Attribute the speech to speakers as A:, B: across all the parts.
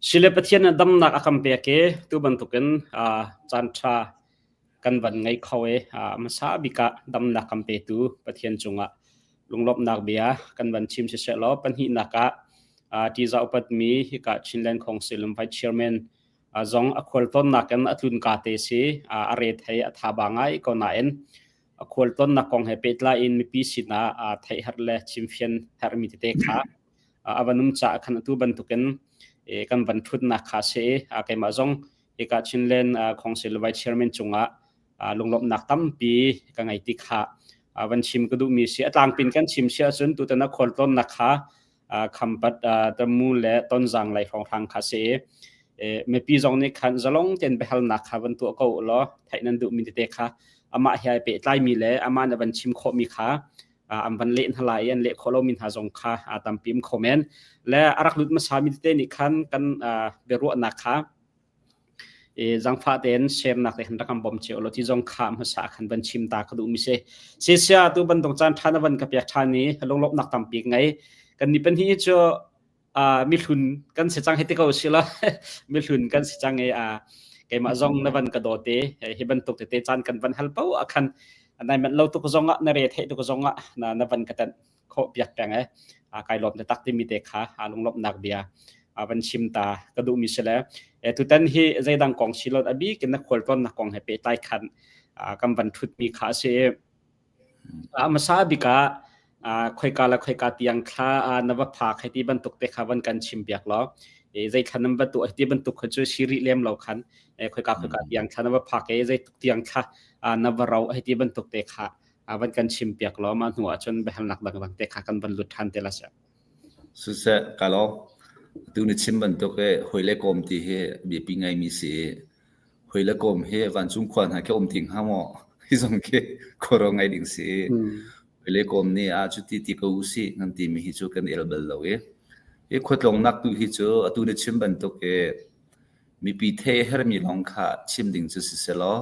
A: Sile Pathian nih damnak a kan pek i tu bantukin caan ṭha kan van ngei kho i hmasa bik ah damnak kan petu Pathian cungah lunglawmhnak bia kan van chim siseh law pahnihnak ah ṭihzah upatmi hika Chinland Council Vice Chairman zong a khualtlawnnak in a tlunka te si a rethei a thaba ngai ko nain a khualtlawnnak kong he pehtlai in mipi sinah theih herh le chimfian herhmi tete kha a van um caah khan atu bantukin kan van ṭhutnak kha si i keimah zong hika Chinland Council Vice Chairman cungah lunglawmhnak tampi ka ngei ti kha van chim ka duhmi si. A tlangpin kan chim si ahcun tutan a khualtlawnnak kha Khampat Tamu le Tonzang lei hrawnghrang kha si i mipi zong nih khan zalong tein biahalnak kha van tuah ko u law theih nan duhmi tete kha amah he ai pehtlaimi le amah nih van chim khawhmi kha an van leh hna lai i an leh khawh lomi hna zong kha tampi um kho men. Le a rak lut hmasa mi tete nih khan kan biaruahnak kha i zangfah tein share-nak te khan rak kan bawm cio law ti zong kha hmasa khan van chim ta ka duhmi si. Sisia tu bantuk caan ṭha na van ka pek ṭhan i lunglawmhnak tampi ka ngei. Kan ni pahnih cu mihlun kan si cang hi ti ko si la mihlun kan si cang i keimah zong na van ka dawt i hi bantuk tete caan kan van hal paoh ah khan nai manh lo tuk zong ah na re theih tuk zong ah na na van ka tenh khawh piak peng e kai lawm taktak timi te kha lunglawmhnak bia van chim ta ka duhmi si le tutan hi zeidang kong si lo a bik in na khualtlawnnak kong he pehtlai khan kan van thutmi kha a si i hmasa bik ah khoika le khoika tiang thla na va phak hei ti bantuk te kha van kan chim piak law zei thla nan va tuah ti bantuk kha cu si rih lem lo khan khoika khoika tiang thla na va phak i zei tuk tiang thla na va ro hei ti bantuk te kha van kan chim piak law mah hnu ah cun biahalnak dangdang te kha kan van lut ṭhan te la seh.
B: Siseh, ka lawm. Tu na chim bantuk i hawi le kawm ti hi biapi ngaimi si i hawi le kawm hi vancung khua hna khi um ti hnga maw? Hi zong khi khuaruah ngai ding si i hawi le kawm nih ah cuti ti ko usih nan timi hi cu kan el bal lo i hi khuatlawngnak tu hi cu atu na chim bantuk i mipi thei a hermi lawng kha chim ding cu si selaw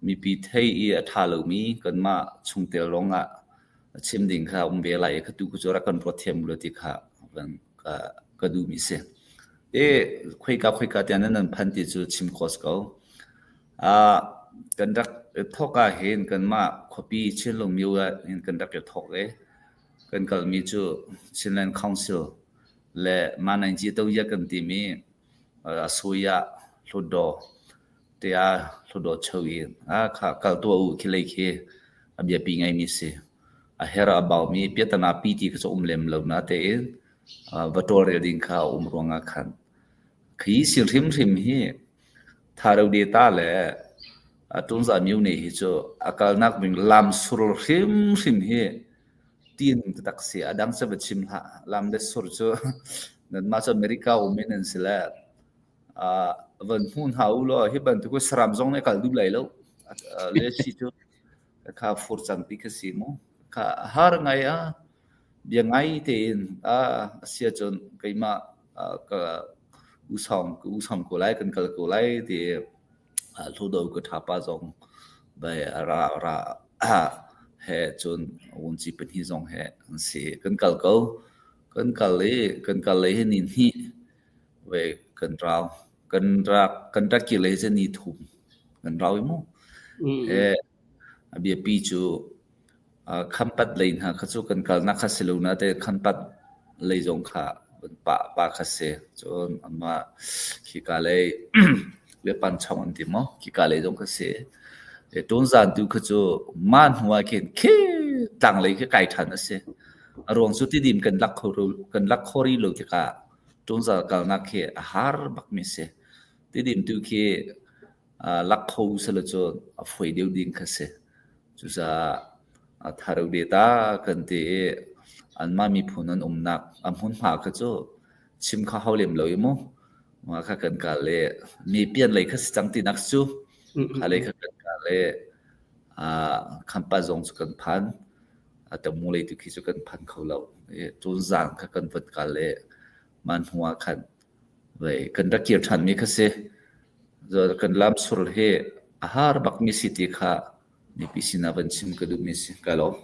B: mipi thei i a ṭha lomi kanmah chungtel lawng ah chim ding kha um ve lai i kha tu cu rak kan ruat thiam u law ti kha van ka, ka duhmi si. E khoika khoika tiang nan nan phan ti cu chim khawh si ko. Ah kan rak thawk ah hin kanmah khuapi Chinlung myo ah hin kan rak i thawk i kan kalmi cu Chinland Council le Manaingci Toya kan timi Asuya Hlutdaw tiah Hlutdaw cho i a kha kal tuah u khi lei khi a biapi ngaimi si. A her a baumi piatana pi ti kha cu um lem lo na tein va tawlrel ding kha a um ruangah khan khi sil hrimhrim hi Tharo data le Tunza Myone hi cu a kalnak ding lam sur hrimhrim hi tin taktak si. A dang cu va chim hlah. Lam le sur cu nanmah cu America um in an si le van hmu hna u law hi bantuk saram zong nih a kal duh lai lo. Le si cu kha fur cang ti kha si mu. Kha har ngai a bia ngai tein a si ahcun keimah ka usawng ka usawng ko lai kan kal ko lai ti hludo ka ṭhapa zong bai ra ra he cun vunci pahnih zong he an si kan kal ko kan kal i kan kal lei hi ni hnih ve kan rau kan rak kan rak kir lei cu ni thum kan rau i mu he a biapi cu Khampat lei hna kha cu kan kalnak kha si lo nain Khampat lei zong kha van pah pah kha si. Cun anmah khika lei Lepanchong an ti maw? Khika lei zong kha si. Ṭunzan tu kha cu mah hnu ah khin khi tlanglei khi kai ṭhan a si. A ruang cu Tidim kan lak kho kan lak kho rih lo tikah Ṭunzal kalnak khi a har bakmi si. Tidim tu khi lak kho selaw cun a fawi deuh ding kha si. Cucaah tharo data kan ti i anmah miphun an umnak a hmunhma kha cu chim kha hau lem lo i mu. Mah kha kan kal i mi pian lei kha si cang tinak cu kha lei kha kan kal i Khampat zong cu kan phan. Tamu lei tu khi cu kan phan kho lo. Cun zan kha kan van kal i mah hnu ah khan kan rak kir ṭhanmi kha si. Kan lamsur hi a har bakmi si ti kha mipi sinah van chim ka duhmi si. Ka lawm.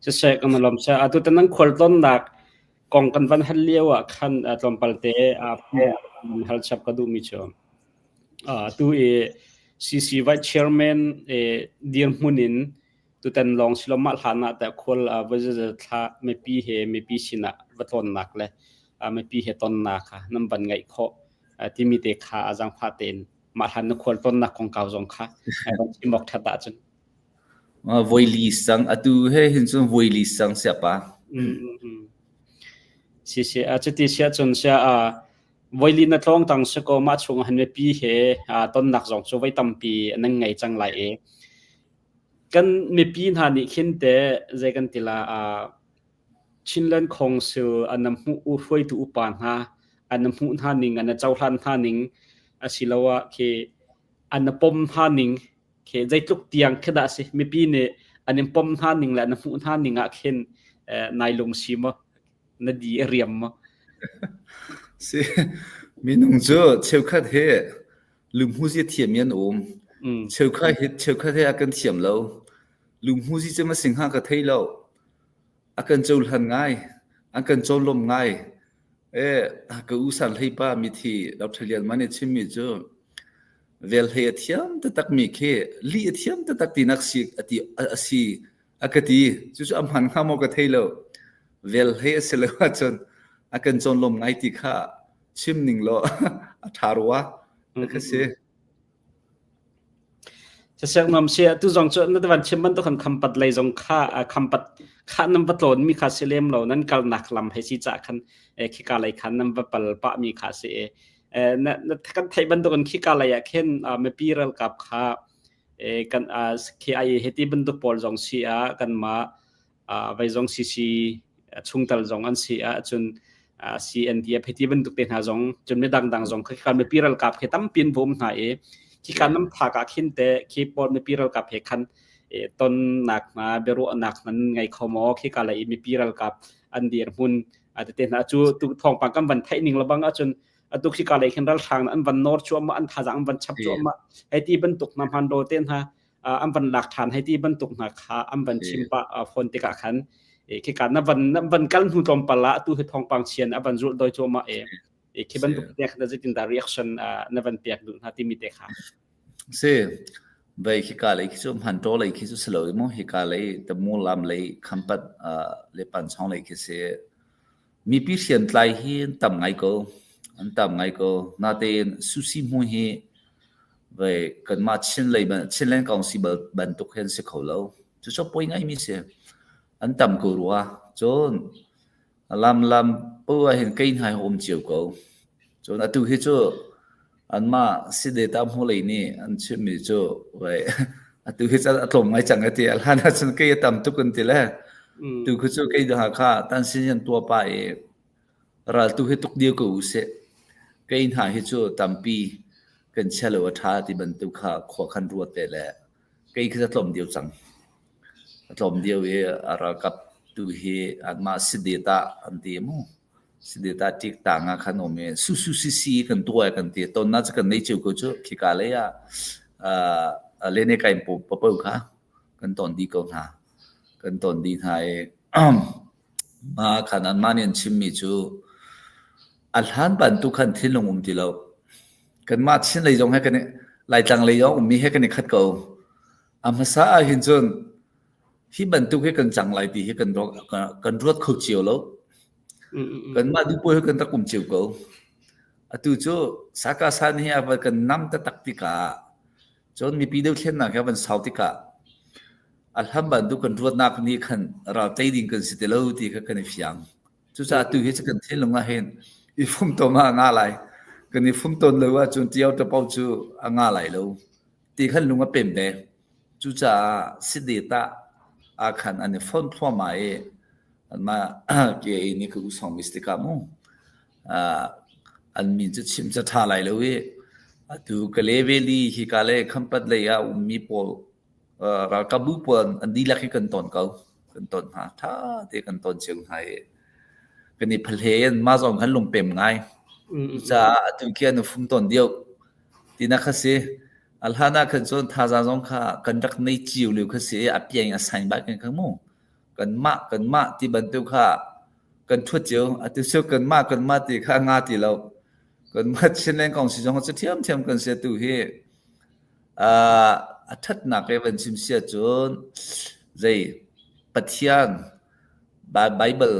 A: Siseh, kan lawm. Atu tan nan khualtlawnnak. Kong kan van hal lio ah khan tlawmpal te hal chap ka duhmi cu tu i CC Vice Chairman dirhmun in tutan lawng si lo mah hlan ah teh khual va thla mipi he mipi sinah va tlawnnak le mipi he tonnak kha nan van ngaih khawh timi te kha a zaangfah tein mah hlan na khual tonnak kongkau zong kha van chim awk ṭhat ahcun.
B: Voili sang atu he hin cun voili sang siapa.
A: Si si cuti sia cun sia voili na tlawng tang si ko mah chung han mipi he tonnak zong cu voi tampi nan ngei cang lai i kan mipi hna nih khin te zei kan ti la Chinland Council an hmuh hruaitu upa hna an hmuh hna ning an cohlan hna ning asiloah khi an pom hna ning khi zeitluk tiang khi dah si mipi nih an in pom hna ning le an hmuh hna ning ah khin nai lung si maw na di a riam maw?
B: Si minung cu cheukhat he lumhmuzi a thiam mi an um. Cheukhat he cheukhat he a kan thiam lo. Lumhmuzi cu ma sing hnga ka thei lo. A kan cohlan ngai, an kan cawnlawm ngai. E ka u san hlei pa mithi Dr. Lian Man nih chimmi cu vel hlei a thiam taktak mi khi lih a thiam taktak tinak si a ti a si a ka ti. Cucu a hman hnga maw ka thei lo. Vel hlei a si lo ahcun a kan cawnlawm ngai ti kha chim ning law a ṭha rua ka si.
A: Sasek si tu zong cu na van chim bantuk khan khampat lei zong kha khampat kha nan va tlawn mi kha si lem lo nan kalnak lam hei si ca khan khika lei khan nan va pal pah mi kha si na kan theih bantuk in khika lei ah khin mipi ralkap kha kan KIA heti bantuk pawl zong si ah kanmah vai zong CC chungtel zong an si ah cun CNDF hiti bantuk te hna zong cun mi dangdang zong khi kan mipi ralkap khi tampi an bawm hna i khi kan nam phak ah khin te khi pawl mipi ralkap he khan tonnak hna biaruahnak nan ngei kho maw khi ka lei mipi ralkap an dir hmun tete hna cu tu thawngpang kan van theih ning lebang ahcun atu khi ka lei khin ralhrang an van nor chuahmah an thazaang an van chap chuahmah hei ti bantuk hna hman do te hna an van lak ṭhan hei ti bantuk hna kha an van chim pah phone tikah khan khika na van na van kal hnu tlawmpal ah atu hi thawngpang chian a van zulh doi cuahmah e khi bantuk te khan zeitin dah reaction na van pek duh hna timi te kha.
B: Si vei khika lei khi cu hman to lei khi cu si lo mu hika lei tamu lam lei khampat le panchong lei khi si. Mipi hriamtlai hi an tam ngai ko. An tam ngai ko. Natein sushi hmu hi vei kanmah Chin lei Chinland Council bantuk hi an si kho lo. Cucu poi ngaimi si. An tam ko rua. Cun lam lam poah hin kei hna hi um cio ko. Cun atu hi cu anmah sideta hmulei nih an chimmi cu vei atu hi cu a tlawm ngai cang a ti. A hlan ahcun kei a tam tuk an ti le tu khu cu kei hna kha tan sin an tua pah i ral tu hi tuk dio ko usih. Kei hna hi cu tampi kan chia lo a ṭha ti bantuk kha khua khan ruat te le kei khi a tlawm dio cang. A tlawm dio i a ralkap tu hi anmah sideta an ti mu. Sideta ṭik tang ah khan um i susu sisi kan tuah kan ti. Tonnak cu kan nei cio ko cu. Khika lei ah lene kai papo kha kan ton dih ko hna. Kan ton dih hna i mah khan anmah nih an chimmi cu a hlan bantuk khan thinlung um ti lo. Kanmah Chin lei zong he kan i Laitlang lei zong ummi he kan i khat ko. A hmasa ah hin cun hi bantuk hi kan cang lai ti hi kan kan ruat kho cio lo. Kanmah duhpaoh hi kan rak um cio ko. Atu cu Saka san hi a van kan nam taktak tikah cun mipi dothlennak hi a van sau tikah a hlam bantuk kan ruatnak nih khan ral tei ding kan si ti lo ti kha kan i fiang. Cucaah tu hi cu kan thinlung ah hin i fumtom ah a nga lai. Kan i fumton lo ahcun ṭio ṭapo cu a nga lai lo ti khan lung a pem ve. Cucaah sidetah ah khan an i fonh thluahmah i anmah KA nih ka usawng mis tikah mu an min cu chim cu ṭha lai lo i atu Kale Valley hika le Khampat lei ah ummi pawl ralkapbu pawl an dihlak hi kan ton ko. Kan ton hna. Ṭha te kan ton cio hna i kan i phahle in mah zong kan lungpem ngai. Cucaah atu khi an i fum tawn deuh tinak kha si. A hlan ah khan cun thazaang zong kha kan rak nei cio lio kha si i a piang a sain bak in kha mu. Kanmah kanmah ti bantuk kha. Kan ṭhut cio. Atu cu kanmah kanmah ti kha a nga ti lo. Kanmah Chinland kong si zong cu ṭhiamṭhiam kan si atu hi. A ṭhatnak i van chim si ahcun zei Pathian Bible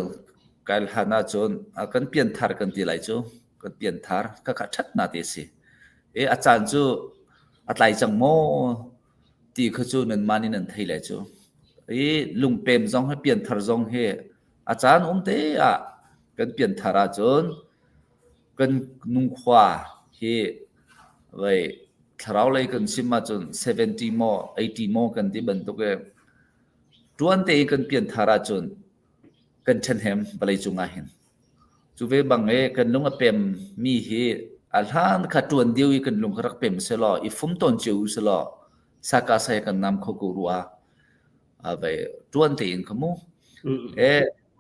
B: kai hlan ahcun kan pianthar kan ti lai cu. Kan pianthar. Khakha ṭhatnak ti a si. I a caan cu a tlai cang maw ti kha cu nanmah nih nan thei lai cu. I lungpem zong hi pianthar zong hi a caan um te ah kan pianthar ahcun kan nungkhua hi vei thlarau lei kan chim ahcun 70 maw 80 maw kan ti bantuk i tuan te i kan pianthar ahcun kan ṭhahnem vawlei cung ah hin. Cu ve bang i kan lung a pem mi hi a hlan kha ṭuan deuh i kan lung kha rak pem selaw i fum tawn cio u selaw saka sai kan nam kho ko rua. A vei ṭuan tein kha mu. E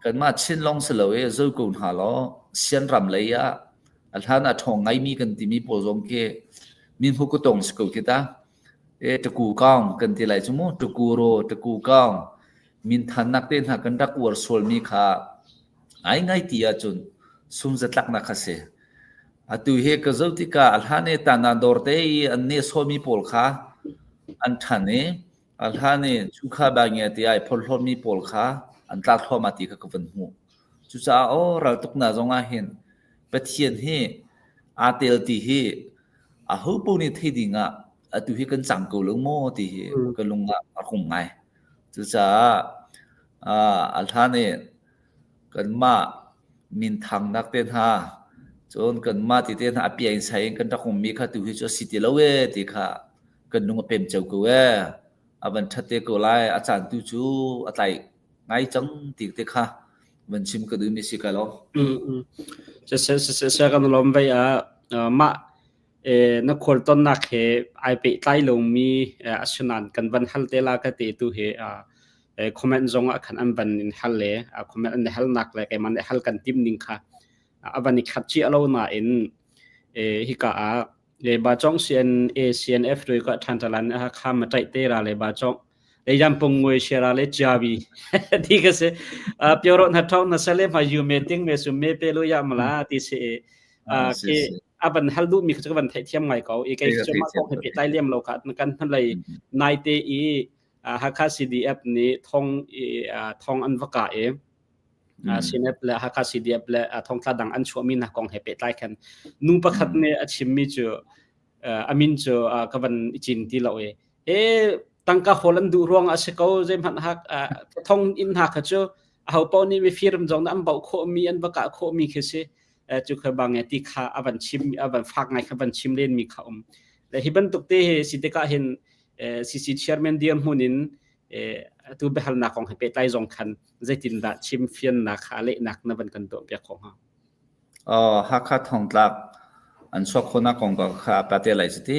B: kanmah Chin lawng si lo i zo ko hna law Sian ram lei ah a hlan ah ṭhawng ngaimi kan timi pawl zong khi min hu ku tong si ko khi ta. E taku kaung kan ti lai cu mu taku ro taku kaung min thannak te hna kan rak uar sualmi kha Ngaingai ti ahcun sungzatlaknak kha si. Atu hi ka zoh tikah a hlan i tana dawr te i an nehsawhmi pawl kha an ṭhan i a hlan i chukha bangia ti ai phorhlawtmi pawl kha an tla thluahmah ti kha ka van hmuh. Cucaah aw raltuknak zong ah hin Pathian hi aa tel ti hi ahopaoh nih thei ding ah atu hi kan cang ko lo maw ti hi ka lung ah a hung ngai. Cucaah a hlan i kanmah minthangnak te hna cun kanmah ti te hna a piain sai in kan rak ummi kha tu hi cu a si ti lo ee ti kha kan lung a pem cio ko ee. A van ṭhat te ko lai a caan tu cu a tlai ngai cang ti te kha van chim ka duhmi si ka lo.
A: Siseh kan lawm vei ah mah na khualtonnak he ai pehtlai lomi asinain kan van hal te la ka te tu hi comment zong ah khan an van in hal le comment an halnak le keimah nih hal kan tim ning kha a van i khat cia lo nain hika ah le ba chong CNA CNF rui ka than talan ha kha ma tai te ra le ba chong le yam pung ngoi shera le chabi ti ka se pyoro na thong na sale ma yu me ting me su me pe lo ya mala ti se ke a van hal duhmi kha cu ka van theihthiam ngai ko i kei cu mah kong he pehtlai lem lo kha kan hnulei naite i Hakha CDF nih thong i thong an va kah i CNF le Hakha CDF le thongtla dang an chuahmi hna kong he pehtlai khan nu pakhat nih a chimmi cu a min cu ka van i cin ti lo i e tangka hawl an duh ruang a si ko zeihmanh hak thong inn hna kha cu aho paoh nih mifir zong an bauh khawhmi an va kah khawhmi khi si cu kha bang ti kha a van chim a van fak ngai kha van chim len mi kha um le hi bantuk te hi si tikah hin CC chairman dirhmun in atu biahalnak kong he pehtlai zong khan zeitindah chim fiannak kha lehnak na van kan tuah piak kho hnga?
B: Hakha thongtlak an chuak khawhnak kong ka kha ka te lai ti.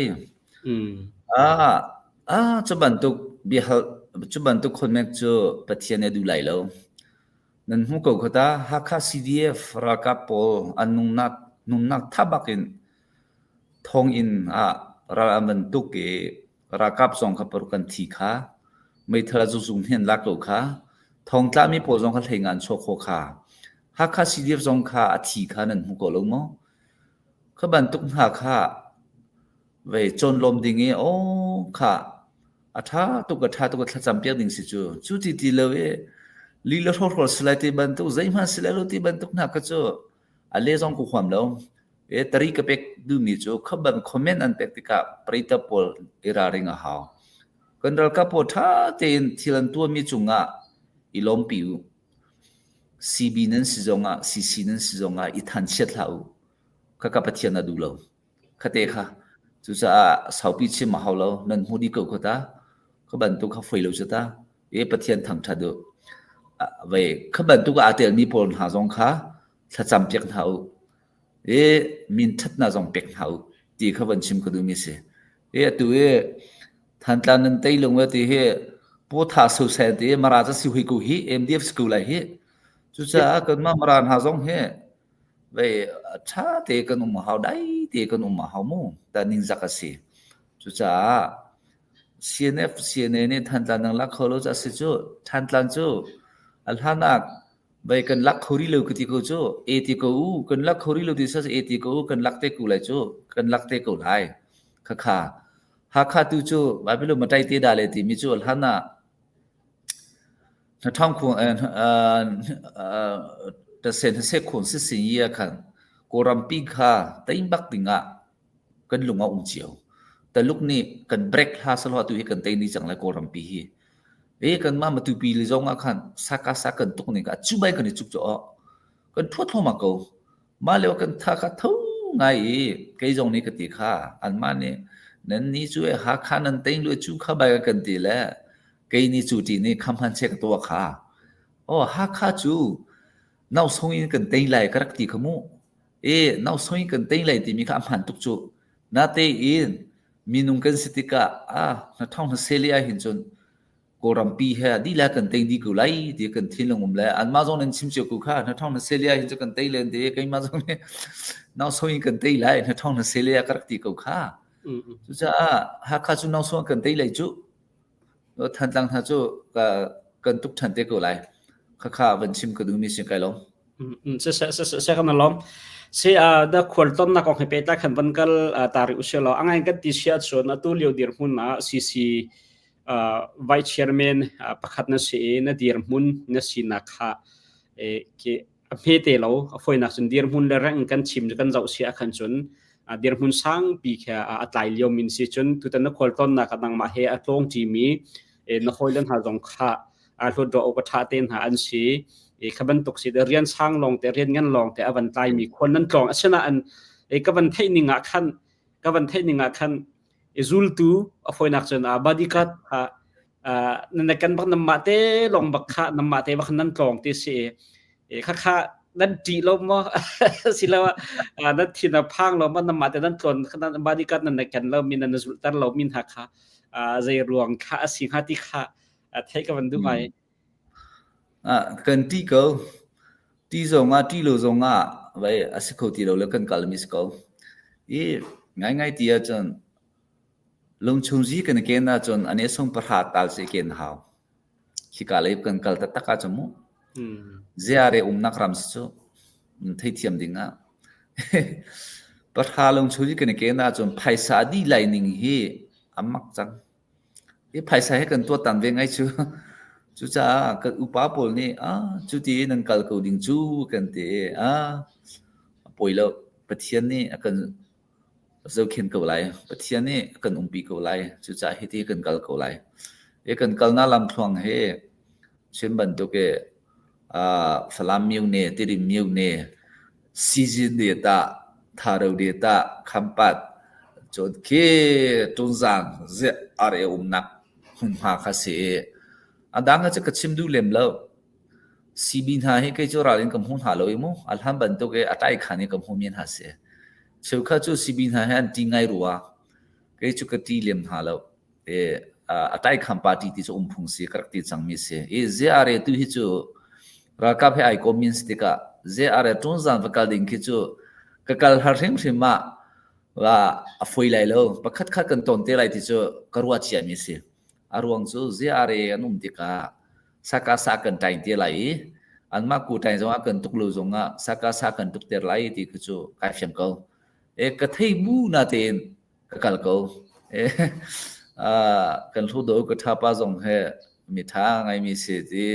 B: Ah ah cu bantuk biahal cu bantuk khonmek cu Pathian nih a duh lai lo. Nan hmu ko kha ta Hakha CDF ralkap pawl an nungnak nunnak tha bak in thonginn ah ral an van tuk i ralkap zong kha paruk an thi kha meithal a zungzung hin an lak ko kha thongtlami pawl zong kha hlei nga an chuah khawh kha Hakha CDF zong kha a thi kha nan hmu ko lo maw? Kha bantuk hna kha vei cawnlawm ding i aw kha a ṭha tuk a ṭha tuk a thlacam piak ding si cu. Cu ti ti lo i li le hrawhrawl si lai ti bantuk zeihmanh si lai lo ti bantuk hna kha cu a le zong ka huam lo. E tari ka pek duhmi cu kha ban comment an pek tikah parita pawl i ralring a hau. Kan ralkap pawl ṭha tein thil an tuahmi cungah i lawmpi u. CB nan si zongah CC nan si zongah i thanchiat hlah u. Khaka Pathian a duh lo. Khate kha. Cucaah saupi chim a hau lo. Nan hmu dih ko kha ta. Kha bantuk kha foi lo cu ta. E Pathian thangṭhat u. Vei kha bantuk aa telmi pawl hna zong kha thlacam piak hna u. E min ṭhatnak zong pek hna u ti kha van chim ka duhmi si. E atu i Thantlang nan tei lung ti hi Pu Tha Sosai ti Mara ca si hui ko hi MDF si ko lai hi. Cucaah kanmah Mara hna zong hi vei ṭha te kan um a hau dai te kan um a hau mu ta ningzak a si. Cucaah CNF CNA nih Thantlang nang lak kho lo ca si cu Thantlang cu a hlan ah. Vai kan lak kho rih lo ka ti ko cu. E ti ko u, kan lak kho rih lo ti sa e ti ko u, kan lak te ko lai cu. Kan lak te ko lai. Khakha. Hakha tu cu Bible matai te da le timi cu hlan ah na thong khung ta sen se khun si sin ye khan Kawlrampi kha tei bak ding ah kan lung a um cio. Taluk nih kan break hla selaw tu hi kan tei ni cang lai Kawlrampi hi. E kanmah Matupi le zong ah khan saka sa kan tuk ning kha cu bai kan i cuk cu kan thuat thluahmah ko. Mah lio kan tha kha tho ngai i kei zong nih ka ti kha anmah nih nan ni cu e Hakha nan tei lu cu kha bai kan ti le kei ni cu ti nih kham han che ka tuah kha. Oh Hakha cu nau sung in kan tei lai ka rak ti kha mu. E nau sung in kan tei lai timi kha a hmaan tuk cu. Natein minung kan si tikah ah na thong na seli ah hin cun Kawlrampi he dih kan tei dih ko lai ti kan thinlung um le anmah zong nan chim cio ko kha na thong na seli ah hin cun kan tei len te keimah zong nih nau sung in kan tei lai na thong na seli ah ka rak ti ko kha. Cucaah Hakha cu nau sung kan tei lai cu. Thantlang hna cu kan tuk ṭhan te ko lai. Khakha van chim ka duhmi si kai lo.
A: Se kan lom. Se da khual ton nak kong he pe ta khan van kal tari usio lo angai kan ti sia chun atu lio dir hmun ah CC vice chairman pakhat na si i na dir hmun na si nak kha ke a hmete lo a fawinak cun dirhmun le reng kan chim kan zoh si ahkhan cun dirhmun sangpi kha a tlai lio min si cun tutan na khualtlawnnak ah nangmah he a tlawng ṭimi na hawile hna zong kha hluat ro ka ṭha te hna an si kha bantuk si rian sang lawng te rian ngan lawng te a van tlaimi khual nan tlawng asinain ka van theih ning ah khan ka van theih ning ah khan i zultu a fawinak cun bodyguard kha nan kan bak namah te lawng bak kha namah te bak nan tlawng ti si i kha kha nan ṭih lo maw silo nan thin a phang lo maw namah te nan tlawn nan bodyguard nan ken lo mi nan zulter lo mi hna kha zei ruang kha a si hnga ti kha theih ka van duh ngai.
B: Kan ṭih ko. Ṭih zong ah ṭih lo zong ah vai a si kho ti lo le kan kal mi si ko. I ngaingai ti ahcun lungchung zi kan i ken ahcun a nehsung pahra tal si ken hau. Khika lei kan kal taktak ahcun mu. Ziare umnak ram si cu theithiam ding ah. Pahra lungchung zi kan i ken ahcun phaisa a dih lai ning hi a mak cang. Hi phaisa hi kan tuahtan ve ngai cu. Cucaah kan upa pawl nih ah cuti nan kal ko ding cu kan ti i ah a pawi lo. Pathian nih a kan zohkhenh ko lai. Pathian nih a kan umpi ko lai. Cucaah hiti kan kal ko lai. Hi kan kalnak lamthluang hi chim bantuk i Falam myone, Tidim myone, Sizin de tah, Tharo de tah, Khampat, cun khi Tunzang are umnak hmunhma kha si i a dang cu ka chim duh lem lo. CB hna hi kei cu ral in ka hmu hna lo i mu. A hlan bantuk i a tlai khan i ka hmu mi hna si. Cheukhat cu CB hna hi an ṭi ngai rua. Kei cu ka ṭi lem hna lo. A taikham party ti cu um phung si ka rak ti cangmi si. I ZRA tu hi cu ralkap he ai kom min si tikah ZRA ṭunzan va kal ding khi cu ka kal har hrimhrim ah va a foi lai lo. Pakhat khat kan ton te lai ti cu ka ruah ciami si. A ruang cu ZRA an um tikah saka sa kan tain te lai i anmah ku tain zongah kan tuk lo zongah saka sa kan tuk ter lai ti khi cu kai fiang ko. E ka thei bu na tein ka kal ko. Kan hludo ka ṭhapa zong he mi ṭha ngaimi si ti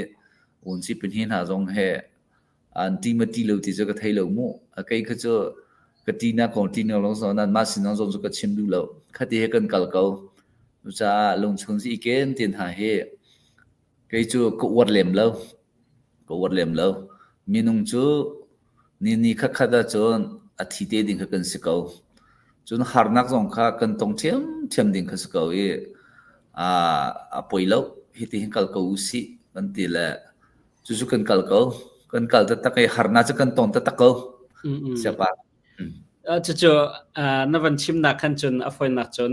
B: unci pahnih hna zong he an ṭi ma ṭi lo ti cu ka thei lo mu. Kei kha cu ka ṭihnak kong ṭihnak lawng si nan mah sin zong cu ka chim duh lo. Khati he kan kal ko. Cucaah lungchung zi i ken ti hna hi Kei cu ka uar lem lo. Ka uar lem lo. Minung cu ni ni khatkhat ahcun a thi te ding kha kan si ko. Cun harnak zong kha kan tong ṭhiamṭhiam ding kha si ko i a poi lo. Hiti hin kal ko u sih kan ti le cucu kan kal ko. Kan kal taktak i harnak cu kan tong taktak ko. Siapa.
A: Cucu na van chimnak khan cun a fawinak cun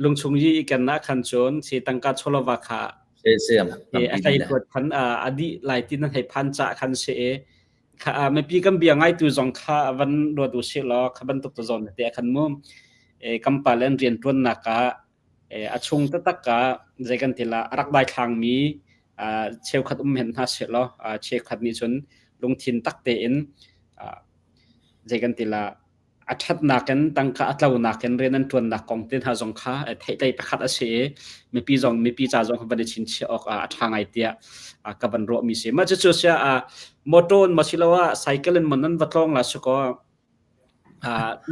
A: lungchung yi i ken ah khan cun si tangka chawlova kha a hlei hluat khan a dih lai ti nan hei phan ca khan si i kha mipi kan bia ngaitu zong kha van ruat u sih law kha bantuk tu zawn te khan mu kam pa len rian tuan nak ah a chung taktak ka zei kan ti la a rak dai thlang mi. Cheukhat um hen hna seh law cheukhat nih cun lungthin tak tein zei kan ti la a ṭhatnak in tangka a tlonak in rian an ṭuannak kong te hna zong kha theihtlei pakhat a si i mipi zong mipi ca zong van i chinchiah awk ah a ṭha ngai tiah ka van ruahmi si. Mah cucu sia motor in maw siloah cycle in maw nan va tlawng la si kaw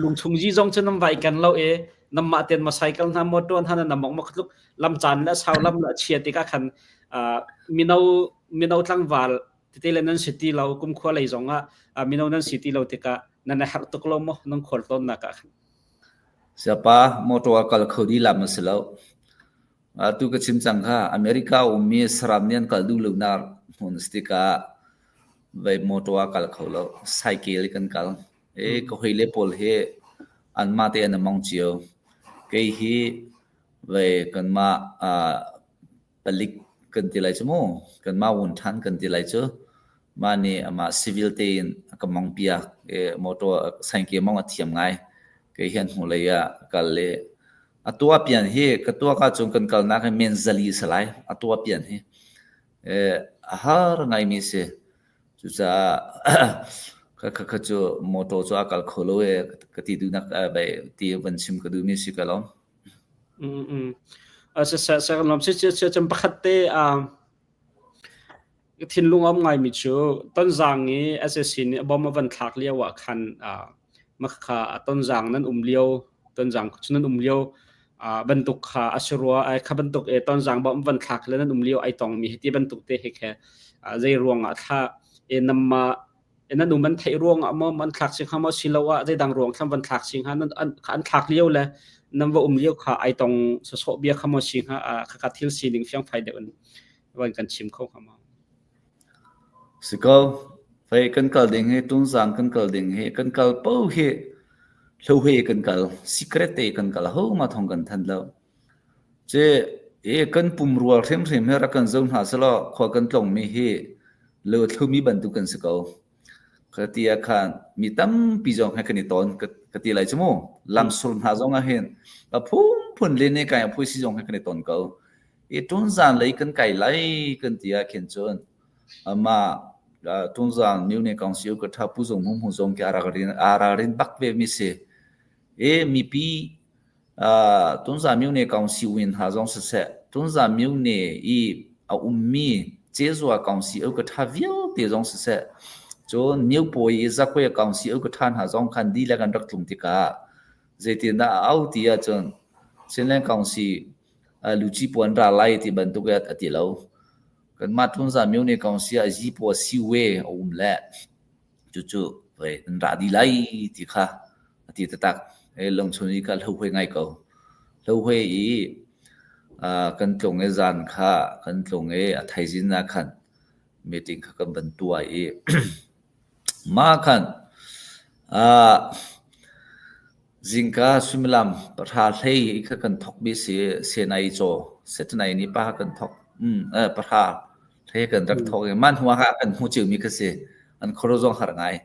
A: lungchung zi zong cu nan vai ken lo i nanmah ten maw cycle hna motor hna nan mong maw tluk lam caan le sau lam le chia tikah khan mino mino tlangval tete le nan si ti lo kumkhua lei zong ah mino nan si ti lo tikah nan i harh tuk lo maw nan khual tawnnak ah khan?
B: Siapa motor a kal kho dih lam a si lo. Atu ka chim cang kha America ummi saram nih an kal duh lonak hmun a si tikah vei motor a kal kho lo. Cycle kan kal. E ka hawile pawl hi anmah te an i mong cio. Kei hi vei kanmah palik kan ti lai cu mu kanmah wun ṭhan kan ti lai cu mah nih amah civil tein a ka mong piak i motor saingke mong a thiam ngai kei hian hnulei ah kal i a tua pian hi ka tuak ahcun kan kalnak hi men zali a si lai a tua pian hi a har ngaimi si cucaah kha kha cu motor cu a kal kho lo e ka ti duhnak ti van chim ka duhmi si ka lawm.
A: Cun pakhat te thinlung a um ngaimi cu Tonzang i sac nih bomb a van thlak lio ah khan makhakha Tonzang nan um lio Tonzang cu nan um lio bantuk kha a si rua. Kha bantuk i Tonzang bomb van thlak le nan um lio ai tongmi hi ti bantuk te hi khe zei ruangah thla namma nan um an theih ruangah maw an thlak sing hnga maw siloah zeidang ruang thlam van thlak sing hnga nan an, an thlak lio le nan va um lio kha ai tong sawsawh bia kha maw si hnga khaka thil sining fiangfai deuh in van kan chim kho hnga maw?
B: Si ko fei kan kal ding hi Tunzang kan kal ding hi kan kal po hi hlohe kan kal secret te kan kal ho ma thong kan than lo ce e kan pumrual hrimhrim he rak kan zo hna selaw khua kan tlong mi hi lo thlumi bantuk kan si ko. Ka ti ah khan mi tampi zong he kan i ton ka ti lai cu mu. Lamsul hna zong ah hin a phunphun le ne kai a phui si zong he kan i ton ko. I tunzan lei kan kai lai kan ti ah khin cun ama tunzan myone council ka tha pu zong mu zong ke ara rin bak ve mi si. E mipi Tunza myone council win hna zong siseh, Tunza myone i a ummi Cezua council ka ṭha vialte zong siseh, cun Myopawi i Zakwe council ka ṭha hna zong khan dihlak an rak tlung tikah zeitindah a au ti ahcun Chinland Council luci puan ra lai ti bantuk a ti lo. Kanmah Tunza myone council ah Zipaw Siwe a um le Cucu voi nan ra dih lai ti kha a ti taktak. Lungchun i kha hlohuai ngai ko. Hlohuai i kan tlung i zan kha kan tlung i a thaizing ah khan meeting kha kan van tuah i mah khan zingka suimilam pahra hlei i kha kan thawkmi si senai caw setanai ni pa kan thawk. Pahra He kan rak thawk i mah hnu ah kan hmu ciomi kha si. An khuaruah zong har ngai.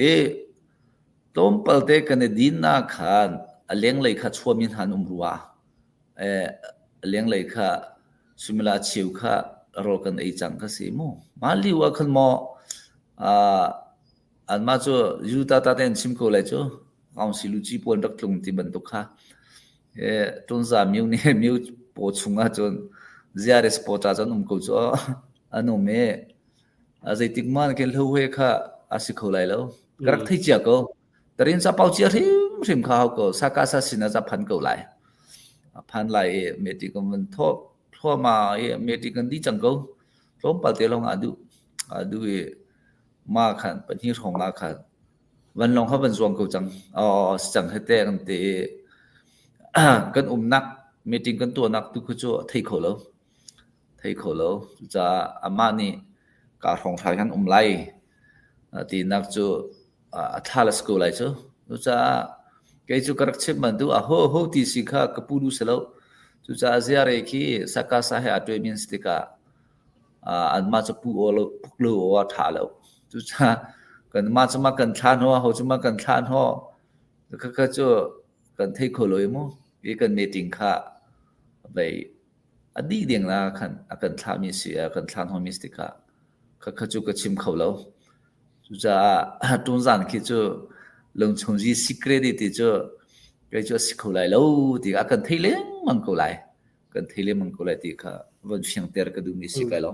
B: I tlawmpal te kan i dinnak khan a lenglei kha chuami hna an um rua. A lenglei kha suimila cheu kha rawl kan ei cang kha si mu. Mah lio ah khan maw anmah cu Judah ta te an chim ko lai cu. Aung Siluci pawl rak tlung ti bantuk kha. Tunza myu nih myu paw chung ahcun ziaris paw ca cun um ko cu an um i zeitik man khin hlohe kha a si kho lai lo. Ka rak thei cia ko. Tarin ca pau cia hrimhrim kha hau ko. Saka sa sin ah ca phan ko lai. A phan lai i meti kan van thawh thluahmah i meti kan di cang ko. Tlawmpal te lawng ah duh. A duh i ma khan pahnih hrawng ah khan Vanlawng kha van zuang ko cang. Aw si cang hete kan ti i kan umnak meeting kan tuahnak tu khu cu a thei kho lo. Thei kho lo. Cucaah amah nih kaa hrawnghrang kan um lai tinak cu a thla le si ko lai cu. Cucaah kei cu ka rak chim bantuk a ho ho ti si kha ka pu duh si lo. Cucaah ziare khi sakasa he aa tuai min si tikah anmah cu pu aw lo puk lo aw a ṭha lo. Cucaah kanmah cu mah kan thlah hnaw, aho cu mah kan thlah hnaw. Khakha cu kan thei kho lo i mu. Hi kan meeting kha vei a A dih ding la khan a kan thlahmi si a kan thlah hnawhmi si tikah khakha cu ka chim kho lo. Cucaah tungzan khi cu lungchung zi secret ti cu kei cu a si kho lai lo ti a kan thei lengmang ko lai. Kan thei lengmang ko lai ti kha von fiangter ka duhmi si kai lo.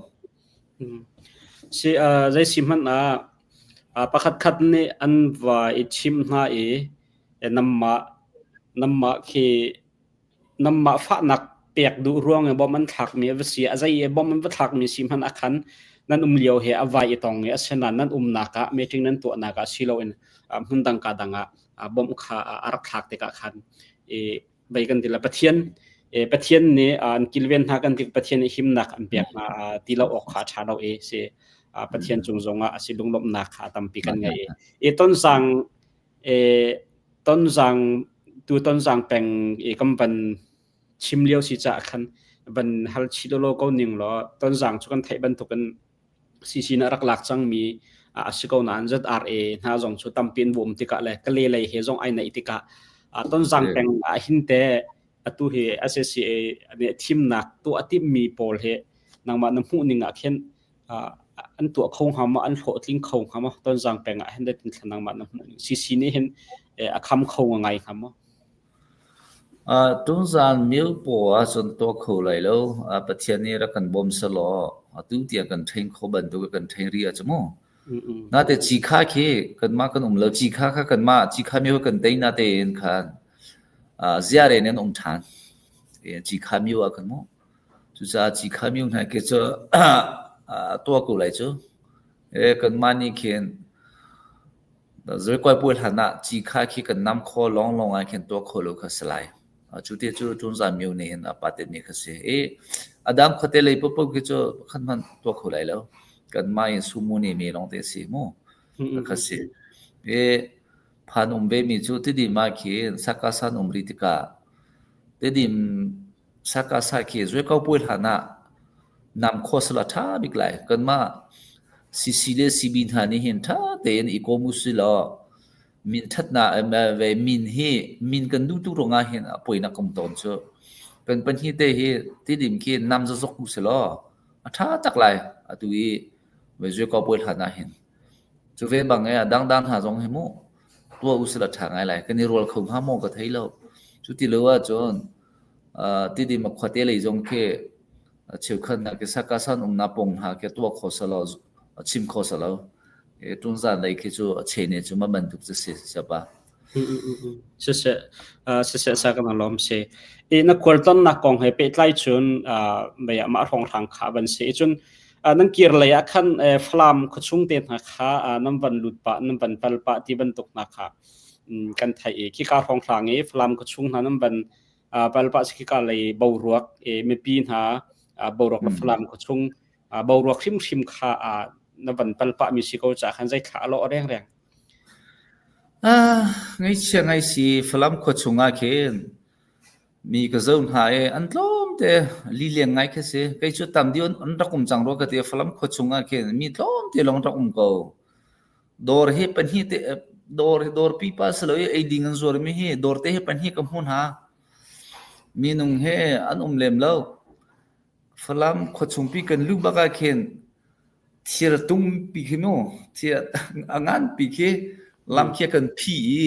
A: Si zei si hmanh ah pakhat khat nih an va i chim hna i namah namah khi Nanmah fahnak pek duh ruang i bom an thlakmi a va si, a zei i bom an va thlakmi si hmanh ah khan nan um lio he a vai i tong i asinain nan umnak ah meeting nan tuahnak ah si loin hmun dang ka dang ah bom kha a rak thlak tikah khan i vei kan ti la Pathian Pathian nih an kilven hna kan ti Pathian nih himnak an pek hna ti lo awk kha a ṭha lo i si Pathian cung zongah a si lunglawmhnak kha tampi kan ngei i tonzang Tonzang tu Tonzang peng i kan van chim lio si caah khan van hal chih lawlaw ko ning law Tonzang cu kan theih bantukin CC nih a rak lak cangmi a si ko nain ZRA hna zong cu tampi an bawm tikah le Kale lei he zong ai naih tikah Tonzang peng ah hin teh atu hi SSCA nih thimnak tuah a timhmi pawl hi nangmah na hmuh ning ah khin an tuah kho hnga maw an hlawhtling kho hnga maw Tonzang peng ah hin tin thla nangmah na hmuh ning CC nih hin a kham kho ngai hnga maw?
B: Tungzan mil paw ahcun tuah kho lai lo. Pathian nih rak kan bawm selaw atu tiang kan ṭhen kho bantuk kan ṭhen rih ahcun mu. Nate cikha khi kanmah kan um lo. Cikha kha kanmah cikha mi kan tei na tein khan ziare in an um ṭhan. Cikha mi ah kan mu. Cucaah cikha mi hna khi cu tuah ko lai cu. Kanmah nih khin Zirkuai puai hlan ah cikha khi kan nam kho lawnglawng ah khin tuah kho lo kha si lai. Cu te cu Tunzan myo nih hin a patet mi kha si. I a dang khuate lei paohpaoh khi cu pakhat hmanh tuah kho lai lo. Kanmah in sumu nih mi lawng te si mu. Kha si. I phan um ve mi cu Tidim ah khin Sakasan um rih tikah Tidim Sakasa khi zuaiko puai hlan ah nam khawh sal a ṭha bik lai. Kanmah CC le CB hna nih hin ṭha tein i kawm usilaw min ṭhatnak ve min hi min kan duh tuk ruangah hin a poinak um tawn cu. Kan pahnih te hi tidim khi nam zazok usilaw a ṭha tak lai atu i zuaiko puai hlan ah hin. Cu ve bang e a dangdang hna zong hi mu tuah usila ṭha ngai lai. Kan i rual kho hnga maw ka thei lo. Cu ti lo ahcun Tidim a khuate lei zong khi cheukhat hna khi sakasan umnak pawng hna khi tuah kho selaw chim kho selaw tungzan lei khi cu a chene cu ma bantuk cu si siapa.
A: Siseh siseh sa kan lawm si. I na khualtonnak kong he pehtlai cun mei ah mah hrawnghrang kha van si. Cun nan kir lei ah khan Falam khuachung te hna kha nan van lut pah nan van pal pah ti bantuk hna kha kan theih i khika hrawnghrang i Falam khuachung hna nan van palpah khika lei boruak mipi hna boruak le Falam khuachung boruak hrimhrim kha na van palpah mi si ko caah khan zei thla a lawh rengreng.
B: Ah, ngaihchia ngai si Falam khuachung ah khin mi ka zo hna i an tlawm te lileng ngai khi si. Kei cu tam deuh an rak um cang rua ka ti Falam khuachung ah khin mi tlawm te lawng rak um ko. Dawr hi pahnih te dawr hi dawr pipa si lo i eiding an zuarmi hi dawr te hi pahnih ka hmu hna. Minung he an um lem lo. Falam khuachungpi kan luh bak ah khin thir tumpi khi mu thir a nganpi khi lam khi a kan phih i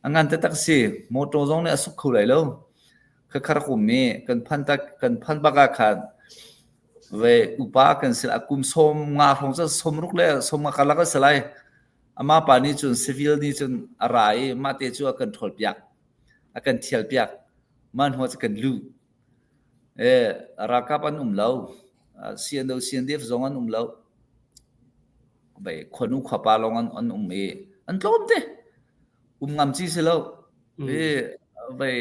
B: a ngan taktak si. Motor zong nih a suk kho lai lo. Khakha rak um i kan phan tak kan phan bak ah khan Ve upa kan si a kum 50 hrawng cu 60 le 50 karlak a si lai. Amah pa nih cun civil nih cun a ra i mah te cu a kan ṭhawl piak. A kan thial piak. Mah hnu ah kan luh. E, ralkap an um lo. CNO, CNDF zong an um lo. Bei khuanu khuapa lawng an, an um i an tlawm te. Um ngam ci si lo. I vei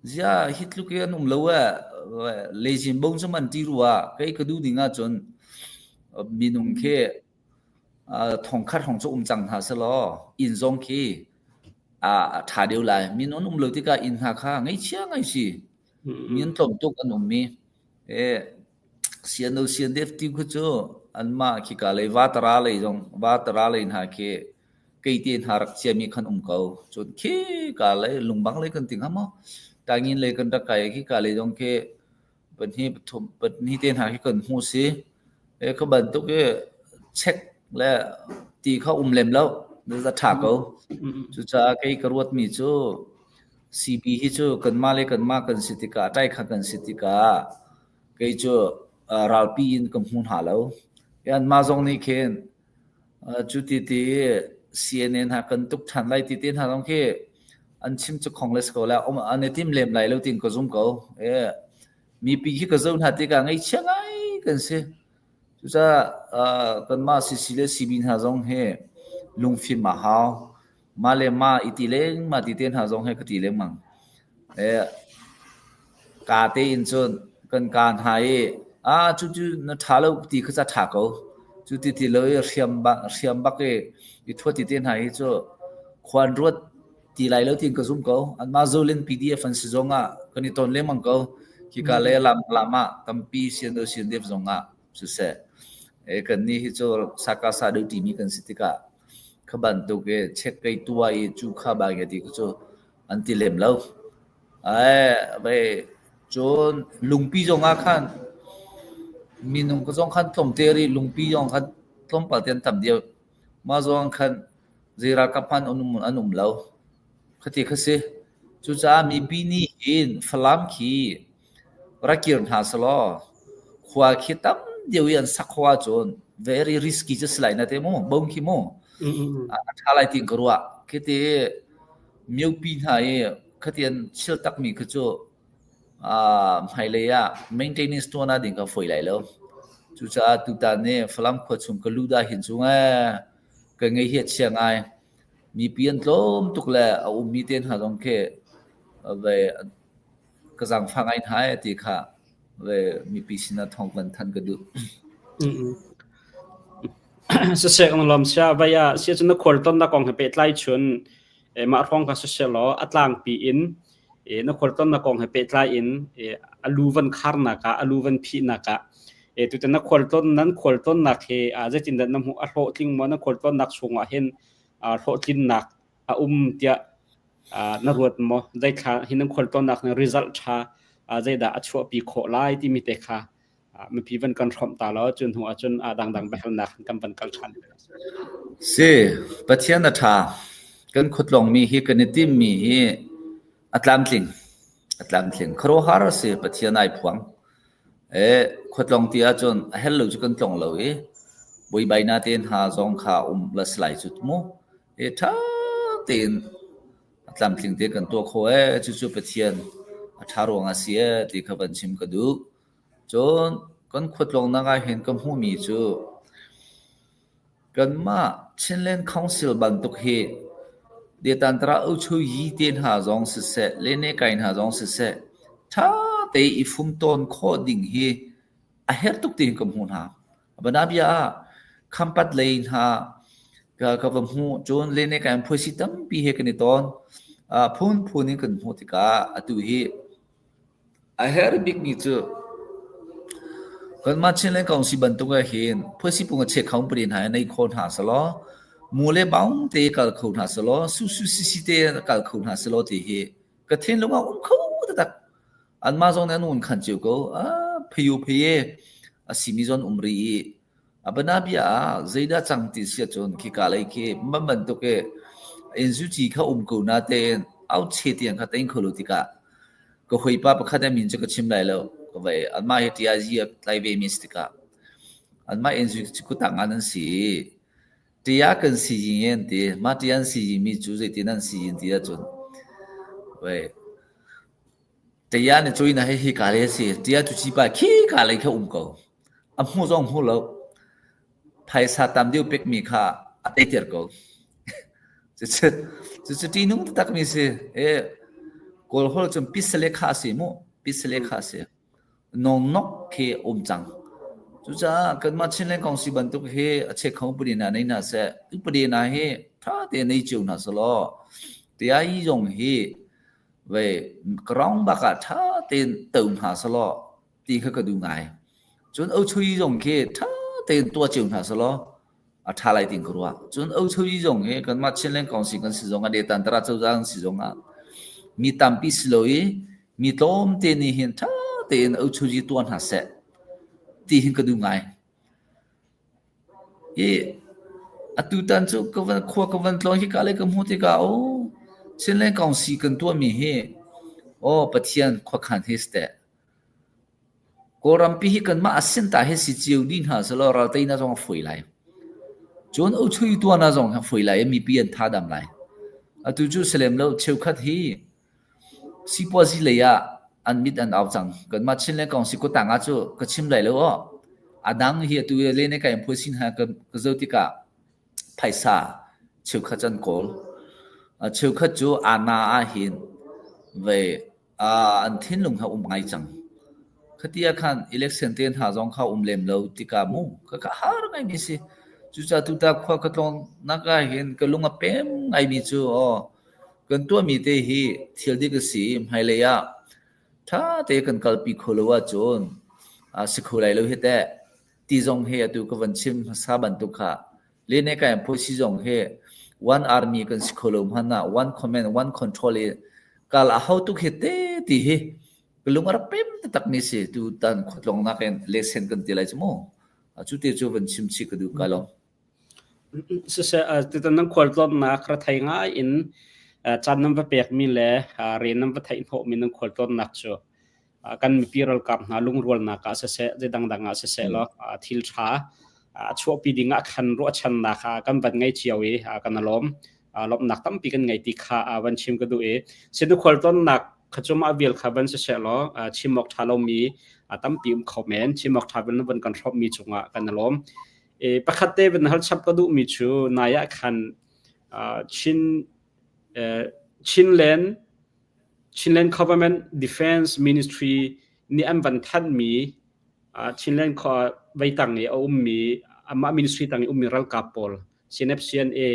B: zia hi tluk i an um lo eh lejin bo cu man ti rua kei ka duh ning ahcun minung khi thongkhat hong cu um cang hna selaw inn zong khi a ṭha deuh lai. Min an um lo tikah inn hna kha ngaihchia ngai si. Mi an tlawm tuk an um mi. E CNO CNDF ti khu cu anmah khika lei Vatara lei zong Vatara lei hna khi keite hna rak ciami khan um ko. Cun khika lei lungbang lei kan ti hnga maw? Tangin lei kan rak kai i khika lei zong khi Pahnih pathum pahnih te hna khi kan hmu si. E kha bantuk i check le ti kha um lem lo. Na tha ko. Cucaah kei ka ruatmi cu CB hi cu kanmah le kanmah kan si tikah ṭai kha kan si tikah kei cu ralpi in ka hmu hna lo. Anmah zong nih khin cu ti ti CNN hna kan tuk ṭhan lai ti te hna zong khi an chim cu khong le si ko lai. An i tim lem lai lo tiin ka zum ko. Mipi khi ka zoh hna tikah ngaihchia ngai kan si. Cucaah kanmah CC le CB hna zong hi lungfim a hau. Mah le mah i ti lengmang ti te hna zong hi ka ti lengmang. Kaa tein cun kan kaa hna i ah cucu na ṭha lo ti kha ca ṭha ko. Cu ti ti lo i hriam bak i i thuat ti te hna hi cu khuan ruat ti lai lo tiin ka zum ko. Anmah Zolin PDF an si zong ah kan i ton lengmang ko. Khika le lam lam ah tampi CNO CNDF zong ah siseh. Kannih hi cu sakasa deuh ṭimi kan si tikah kha bantuk i check kei tua i cu kha ba nge ti cu an ti lem lo. Ai cun lungpi zong ah khan minung ka zong khan tlawmte rih lungpi zong khan tlawmpal te an tam deuh. Mah zong khan zei ralkap hmanh an um lo. Khati kha si. Cucaah mipi nih hin Falam khi rak kir hna selaw khua khi tam deuh i an sak khawh ahcun very risky cu si lai na te mu, bom khi mu. A ṭha lai tiin ka ruah. Khiti miopi hna i khati an chil takmi khi cu hmailei ah maintenance tuah na ding kha fawi lai lo. Cucaah tutan ni Falam khua chung ka luh dah hin cu ee ka ngei hi a chia ngai. Mipi an tlawm tuk le a ummi te hna zong khi ve ka zaangfah ngai hna ee ti kha ve mipi sinah thawng van thanh ka duh.
A: Siseh kan lawm sia vai ah sia cu na khualton na kong he pehtlai chun mah hrawng kha siseh law a tlangpi in na khualtonnak kong he pehtlai in a lu van kharnak ah a lu van phihnak ah tutan na khualtlawn nan khualtlawnnak he zeitindah na hmuh a hlawhtling maw na khualtlawnnak chungah hin hlawhtlinnak a um tiah na ruat maw zeithla hi nan khualtlawnnak na result ṭha zeidah a chuahpi khawh lai timi te kha mipi van kan hrawmh ta law cu hnu ahcun a dangdang biahalnak kan van kal ṭhan.
B: Si, Pathian a ṭha. Kan khuatlawngmi hi kan i timmi hi a tlamtling. A tlamtling. Khuaruahhar a si, Pathian ai phuang. E, khuatlong ti ahcun a hel lo cu kan tlong lo i buaibai te hna zong kha um la si lai cu mu. E, ṭha tein a tlamtling te kan tuah kho e, cucu Pathian a ṭha ruang a si e ti kha van chim ka duh. Cun kan khuatlawngnak ahhin ka hmuhmi cu kanmah Chinland Council bantuk hi Detantara Uchuyi te hna zong siseh, Lene-kai hna zong siseh, ṭha te i fumtawn khawh ding hi a herh tuk tiin ka hmuh hna. Banabia ah Khampat lei hna ka va hmuh, cun Lene-kai an phuaisi tampi he kan i tawn. Phunphun in kan hmuh tikah atu hi A herh bikmi cu kanmah Chinland Council bantuk ahhin phuasipung a chek kho pali hna hi nei kho hna selaw mu le baung te kal kho hna selaw susu sisi te kal kho hna selaw ti hi ka thinlung ah um kho taktak. Anmah zong nih an un khan cio ko. Ah, phayu phaye a simi zon um rih i A bianabia ah zeidah cang ti si ahcun khika lei khi man bantuk i innzuci kha um ko natein auche tiang kha tein kho lo tikah ka hawipa pakhat a min cu ka chim lai lo. Ka vai anmah hi TIG a tlai ve mi si tikah anmah innzuci kutang ah nan si i tia kan si yin ti mah tia an si mi cu zeitin an si yin ti ahcun vai tia nih cuina hi hika lei a si tia cu ci pa khi ka lei kha um ko. A hmuh zong hmu lo. Phaisa tam deuh pekmi kha a teiter ko. Cucu, cucu ṭihnung taktakmi si. E, Kawl holh cun pisale kha a si mu. Pisale kha a si. Nongnok khi um cang. Cucaah kanmah Chinland Council bantuk hi a chek kho upadi hna nei hna seh. Upadi hna hi ṭha tein nei cio hna selaw TIE zong hi ve ground bak ah ṭha tein to hna selaw ti kha ka duh ngai. Cun Ochui zong khi ṭha tein tuah cio hna selaw a ṭha lai tiin ka ruah. Cun Ochui zong hi kanmah Chinland Council kan si zong ah Detantara cozah kan si zong ah mi tampi si lo i mi tlawmte nih hin ṭha tein ochuji tuah hna seh ti hin ka duh ngai. I atutan cu ka van khua ka van tlawn hika le ka hmuh tikah aw Chinland Council kan tuahmi hi aw Pathian khuakhan hi si teh. Kawlrampi hi kanmah a sinta hi si cio dih hna selaw ralteinak zong a fawi lai. Cun uchui tuahnak zong a fawi lai i mipi an thadam lai. Atu cu si lem lo cheukhat hi sipuazi lei ah an mit an au cang. Kanmah Chinland Council kutang ah cu ka chim lai lo aw. A dang hi atu le ne kai phuai sin hna ka zoh tikah phaisa cheukhat cu an kawl. Cheukhat cu ana ah hin vei an thinlung kha um ngai cang. Khati ah khan election te hna zong kha um lem lo tikah mu ka har ngaimi si. Cucaah tuta khua ka tlawn nak ah hin ka lung a pem ngaimi cu aw kan tuahmi te hi thil dik a si i hmailei ah ṭha te kan kalpi kho lo ahcun si kho lai lo hi teh. Ti zong hi atu ka van chim hmasa bantuk kha Lene kai phusi zong hi one army kan si kho lo hmanh ah one command one control i kal a hau tuk hi te ti hi ka lung a rak pem taktak mi si tu tan khuatlong nak in lesen kan ti lai cu mu cu te cu van chim chih ka duh ka lo.
A: Siseh tutan nan khualtlawnnak ra thei ngai in caan nan va pekmi le rian nan va theih hnawhmi nan khualtlawnnak cu kan mipi ralkap hna lungrualnak ah siseh zeidangdang ah siseh law thil ṭha a chuahpi ding ah khan ruahchannak kan van ngei cio i kan lawm lawmhnak tampi kan ngei ti kha van chim ka duh i sinu khualtlawnnak kha cu mah vial kha van siseh law chim awk ṭha lomi tampi um kho men chim awk ṭha van kan hrawmmi cungah kan lawm. Pakhat te van hal chap ka duhmi cu nai ah khan Chin Chinland Chinland Government Defense Ministry nih an van thanhmi Chinland veitang i a ummi amah ministry tang i ummi ralkap pawl CNF-CNA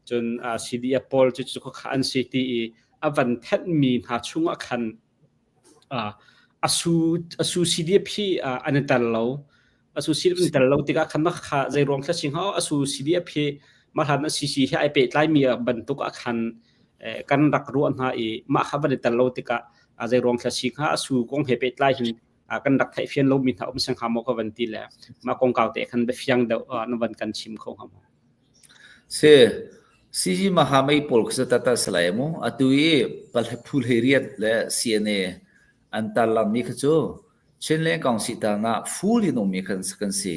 A: cun CDF pawl cu cu kha an si ti i a van thanhmi hna chungah khan a su CDF hi an i tel lo. A su CDF an tel lo tikah khan mah kha zei ruang thla sing a su CDF hi mah hlan a CC he ai pehtlaimi bantuk ah khan kan rak ruah hna i mah kha van i tel lo tikah zei ruang thla si hnga a su kong he pehtlai hin kan rak theih fian lomi hna um seng hnga maw ka van ti le mah kongkau te khan biafiang deuh na van kan chim kho hnga maw?
B: Si, CG Mahamei pawl khi tata salai mu. Atu i phu hlei le CNA an tarlang mi kha cu Chinland Council tang ah full in ummi kan kan si.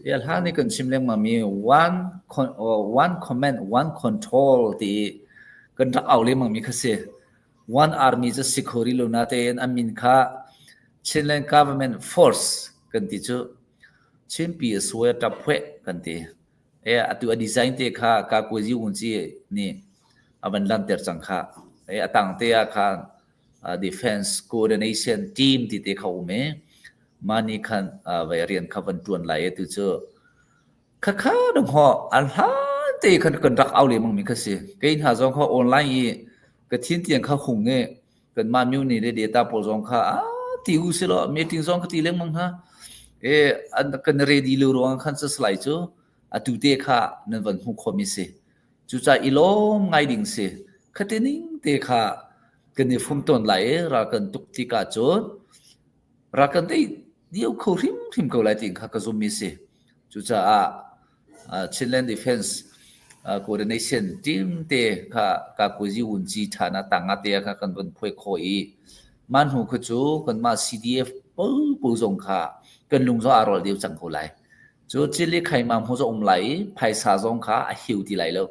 B: Ya hlan i kan chim lengmang mi one one command one control ti kan rak au lengmang mi kha si. One army cu si kho rih lo natein a min kha Chinland Government Force kan ti cu Chinpi a suai a ṭap phueh kan ti. E atu a design te kha ka kuazi unci nih a van lanter cang kha. E a tang te ah khan defense coordination team ti te kha um i mah nih khan vai rian kha van ṭuan lai i tu cu khakha dong ho an hlan te khan kan rak au lengmang mi kha si. Kei hna zong kha online i ka thin tiang kha hung i kanmah myo ni le data pawl zong kha a ti u si law meeting zong ka ti lengmang hna. E an kan ready lo ruang khan salai cu atu te kha nan van hmuh khawhmi si. Cucaah i lawm ngai ding si. Khati ning te kha kan i fum tawn lai i ral kan tuk tikah cun ral kan tei dio kho hrimhrim ko lai ti kha ka zummi si. Cucaah Chinland Defense Coordination Team te kha kakuzi wunci ṭhana tanga te kha kan vun phuai khawh i mah hnu kha cu kanmah CDF popo zong kha kan lung zong aa rual deuh cang ko lai. Cu cili khaimam hu zong um lai i phaisa zong kha a hiu ti lai lo.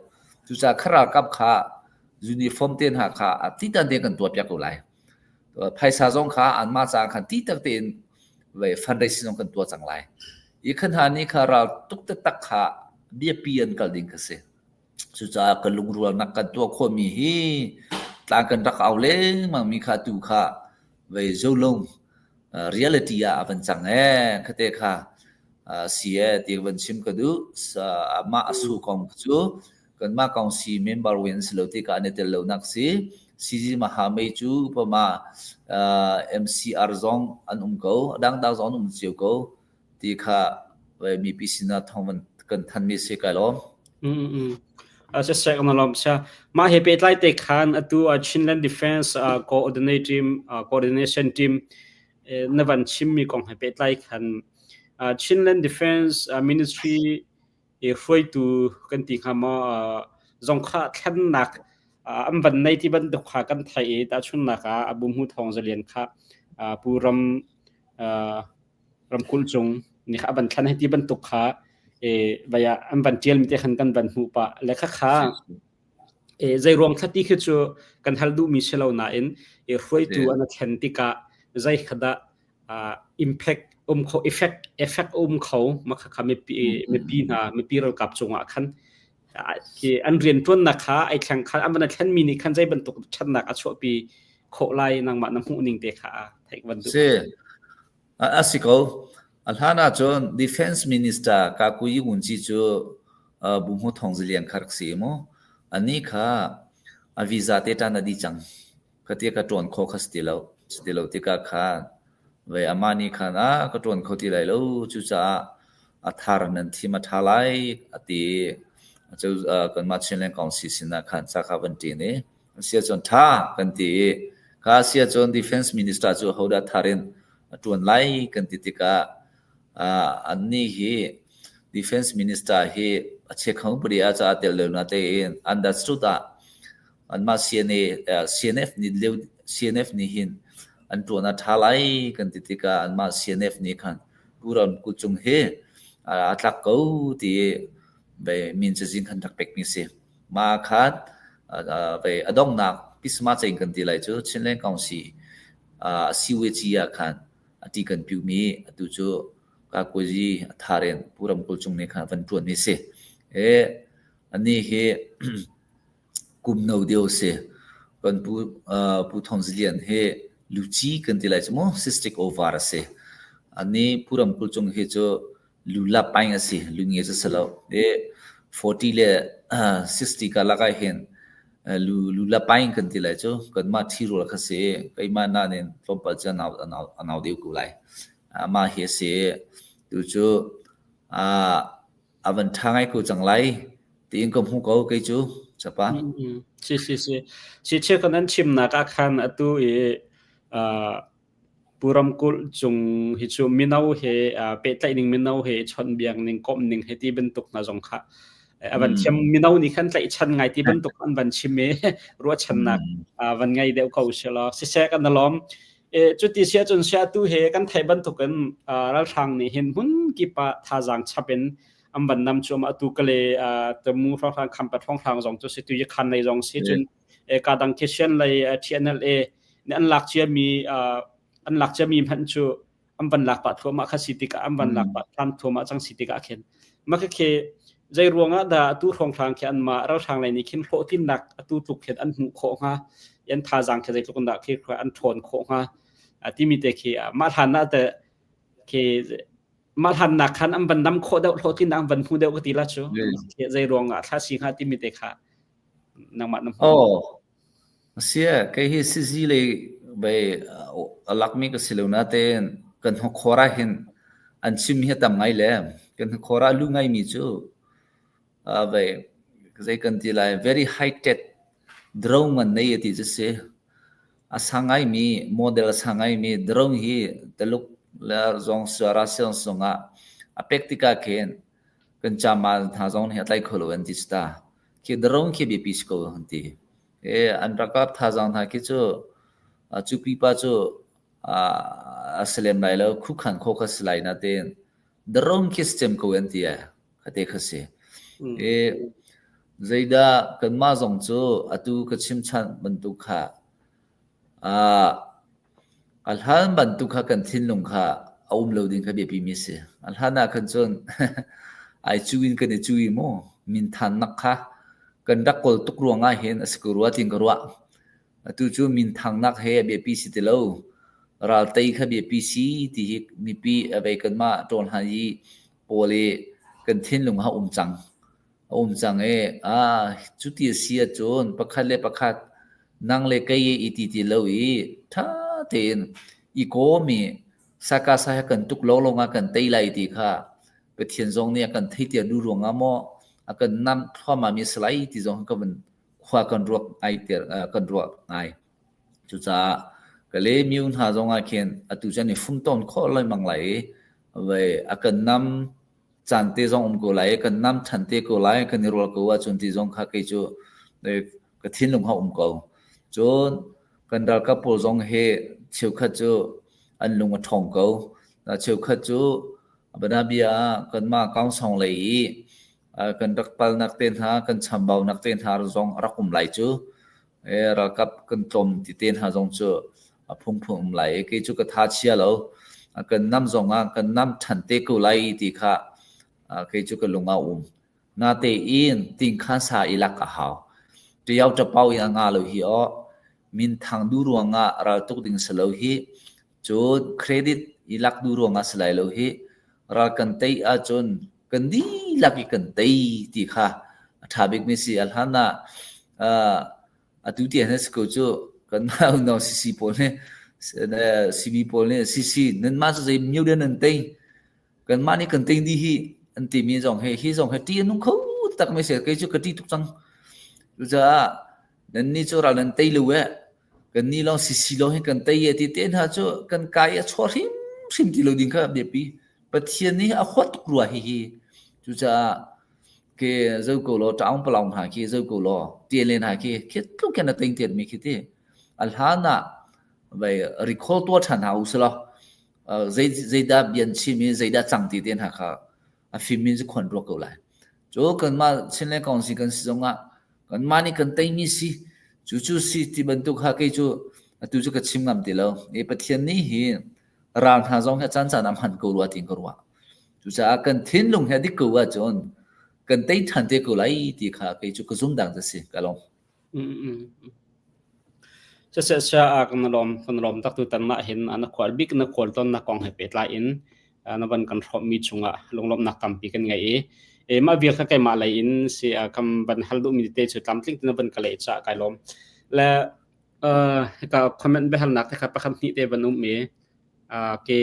B: Cucaah kha ralkap kha uniform te hna kha a titan tein kan tuahpiak ko lai. Phaisa zong kha anmah caah khan ti tak tein fundraising zong kan tuah cang lai. I khan hna nih kha ral tuk taktak kha biapi an kal ding kha si. Cucaah ka lungrualnak kan tuah khawhmi hi tlang kan rak au lengmang mi kha tu kha vei zolung reality ah a van cang ee khate kha si ee ti van chim ka duh. Amah a su kong cu kanmah kong si member win si lo tikah an i tel lonak si. CG Mahamei cu upama MCR zong an um ko, a dangdang zong an um cio ko ti kha mipi sinah thawng van kan thanmi si kai lawm.
A: Siseh kan lawm sia. Mah he pehtlai te khan atu Chinland Defense Coordination Team. Na van chimmi kong he pehtlai khan Chinland Defense Ministry hruaitu kan ti hnga maw zong kha thlennak an van nei ti bantuk kha kan theih i tahchunhnak ah Abu Hmu Thawng Zalian kha Pu Ram ramkulh cung nih kha a van thlen hei ti bantuk kha vai ah an van ṭialmi te khan kan van hmuh pah le khakha zei ruang thla ti khi cu kan hal duhmi si lo nain hruaitu an a thlen tikah zei kha dah impact um kho effect effect um kho ma kha mipi mipi hna mipi ralkap cungah khan an rian ṭuannak kha ai thleng kha an van a thlenmi nih khan zei bantuk ṭhatnak a chuahpi khawh lai nangmah na hmuh ning te kha theih van duh
B: Si. A si ko. A hlan ahcun Defense Minister Kakuyi Ngunci cu Buhmu Thawng Zilian kha rak si mu. Anih kha a visa te ṭan a dih cang. Ka ti ka ṭuan kho kha si ti lo. Si ti lo tikah khan ve amah nih khan a ka ṭuan kho ti lai lo. Cucaah a thar nan thim a ṭha lai a ti. Cu kanmah Chinland Council sinah khan ca kha van ṭin i a si ahcun ṭha kan ti i kha a si ahcun Defense Minister cu hodah thar in a ṭuan lai kan ti tikah annih hi Defense Minister hi a chekhong pari ah ca tel lo na tein understood ah anmah CNA CNF nih leo CNF nih hin an ṭuan a ṭha lai kan ti tikah anmah CNF nih khan Puram kut cung hi a tlak ko ti min cazin khan rak pekmi si. Mah khan a donghnak Pisma cein kan ti lai cu Chinland Council CWG ah khan a ti kan piumi atu cu Kakuazi a thar in Pu Ramkulh Cung nih khan van ṭuanmi si. E, anih hi kum no deuh si. Kan pu, Pu Thawng Zilian hi luci kan ti lai cu mu, cystic over a si. Ani Pu Ramkulh Cung hi cu lulap paing a si, lunge cu si lo. I 40 le 60 karlak ah hin lu lulap paing kan ti lai cu kanmah ṭhirual kha si. Keimah nain tlawmpal cu a nau deuh ko lai. Amah hi a si. Tu cu a van ṭha ngai ko cang lai tiin ka hmu ko kei cu capa.
A: Si si si. Si cheukhat nan chimnak ah khan atu i Pu Ramkulh cung hi cu mino he pehtlaih ning mino he chawnhbiak ning komh ning he ti bantuk hna zong kha a van thiam mino nih khan tlaihchan ngai ti bantuk an van chim i ruahchannak van ngei deuh ko selaw siseh kan lawm. Cuti si ahcun siatu he kan theih bantukin ralhrang nih hin hmun kip ah thazaang chap in an van nam cuahmah atu kale tamu hrawnghrang khampat hrawnghrang zong cu si tu khan lei zong si cun kadang Christian lei TNLA nih an lak ciami an lak ciami hmanh cu an van lak pah thluahmah kha si tikah an van lak pah than thluahmah cang si tikah khin mah khi zei ruangah dah atu hrawnghrang khi anmah ralhrang lei nih khin hlawhtlinnak atu tluk khin an hmuh khawh hnga an thazaang khi zeitluk in dah khi an ṭhawn khawh hnga timi te khi mah hlan ah te khi mah hlan nak khan an van nam khawh deuh hlawhtlinnak an van hmu deuh ka ti la cu zei ruangah thla si hnga timi te kha nangmah na hmu
B: Oh sia kei hi sizi lei bei a lakmi ka si lo natein kan hawkhor ah hin an chim hi a tam ngai le kan hawkhor ah lu ngaimi cu vei zei kan ti lai very high tech drone an nei ti cu si. A sang ngaimi model a sang ngaimi drone hi Taluk le zong Russia zong ah a pek tikah khin kan chama hna zong nih a tlai kho lo an ti ta. Khi drone khi biapi si ko an ti. E an ralkap thazaang hna khi cu cu pipa cu a si lem lai lo khukhan kho kha si lai natein drone khi si cem ko an ti e khate kha si. E zeidah kanmah zong cu atu ka chim chan bantuk kha A hlan bantuk kha kan thinlung kha a um lo ding kha biapimi a si. A hlan ah khan cun ai cu in kan i cu i mu minthannak kha kan rak kawl tuk ruangah hin a si ko rua tiin ka ruah. Atu cu minthangnak he a biapi si ti lo. Raltei kha biapi si ti hi mipi a vei kanmah ṭawl hna i pawl i kan thinlung ah a um cang. A um cang i cuti a si ahcun pakhat le pakhat nang le kei i ti ti lo i ṭha tein i kawm i sakasa he kan tuk lawnglawng ah kan tei lai ti kha Pathian zong nih a kan theihter duh ruangah maw a kan namh thluahmahmi a si lai ti zong ka van khua kan ruak ngai kan ruah ngai. Cucaah Kalaymyo hna zongah khin atu cu an i fumtawn khawh lengmang lai i vei a kan nam caan te zong um ko lai i kan nam ṭhan te ko lai kan i rual ko ahcun ti zong kha kei cu ka thinlung a um ko. Cun kan ralkap pawl zong hi cheukhat cu an lung a ṭhawng ko. Cheukhat cu bianabia ah kanmah Kaungsong lei i kan rak palnak te hna, kan chambaunak te hna zong a rak um lai cu. Ralkap kan tlawm ti te hna zong cu a phungphung um lai i kei cu ka tha chia lo. Kan nam zong ah kan nam ṭhan te ko lai ti kha kei cu ka lung ah um. Natein tingkhan sa i lak a hau. Ṭiao ṭapau in a nga lo hi aw. Minthang duh ruangah raltuk ding si lo hi. Cun credit i lak duh ruangah si lai lo hi. Ral kan tei ahcun kan dihlak i kan tei ti kha a ṭha bikmi si. A hlan ah atu tiang hin si ko cu kanmah unau CC pawl nih CB pawl nih CC nanmah cu zei myo dah nan tei kanmah nih kan tei dih hi an timi zong hi hi zong hi ṭih a nung kho tak mi si kei cu ka ṭih tuk cang. Cucaah nannih cu ral nan tei lo eh kannih lawng CC lawng hi kan tei e ti te hna cu kan kai a chuah hrimhrim ti lo ding kha biapi. Pathian nih a huat tuk rua hihi. Cucaah ke zo ko law ṭaung palaung hna khi zo ko law tian len hna khi khi tluk khin a teng tian mi khi ti. A hlan ah vai recall tuah ṭhan hna u selaw zei zeidah bian chim i zeidah cang ti te hna kha a fim in khuan ruak ko lai. Cu kanmah Chinland Council kan si zongah kanmah nih kan teimi si cu cu si ti bantuk kha kei cu atu cu ka chim ngam ti lo. E Pathian nih hi ral hna zong hi caan caan ah hman ko rua tiin ka ruah. Cucaah kan thinlung hi a dik ko ahcun kan tei ṭhan te ko lai ti kha kei cu ka zum dang si ka lawm.
A: Siseh sia ah kan lawm kan lawm tak tu tan ah hin na khual bik na khual ton nak kong he pehtlai in na van kan hrawm mi chungah lunglawmhnak tampi kan ngei i e mah vial kha keimah lei in si kam van hal duh mi te cu tlamtling te na van ka leh cha kai lawm le hika comment biahalnak te kha pakhat hnih te van um i ke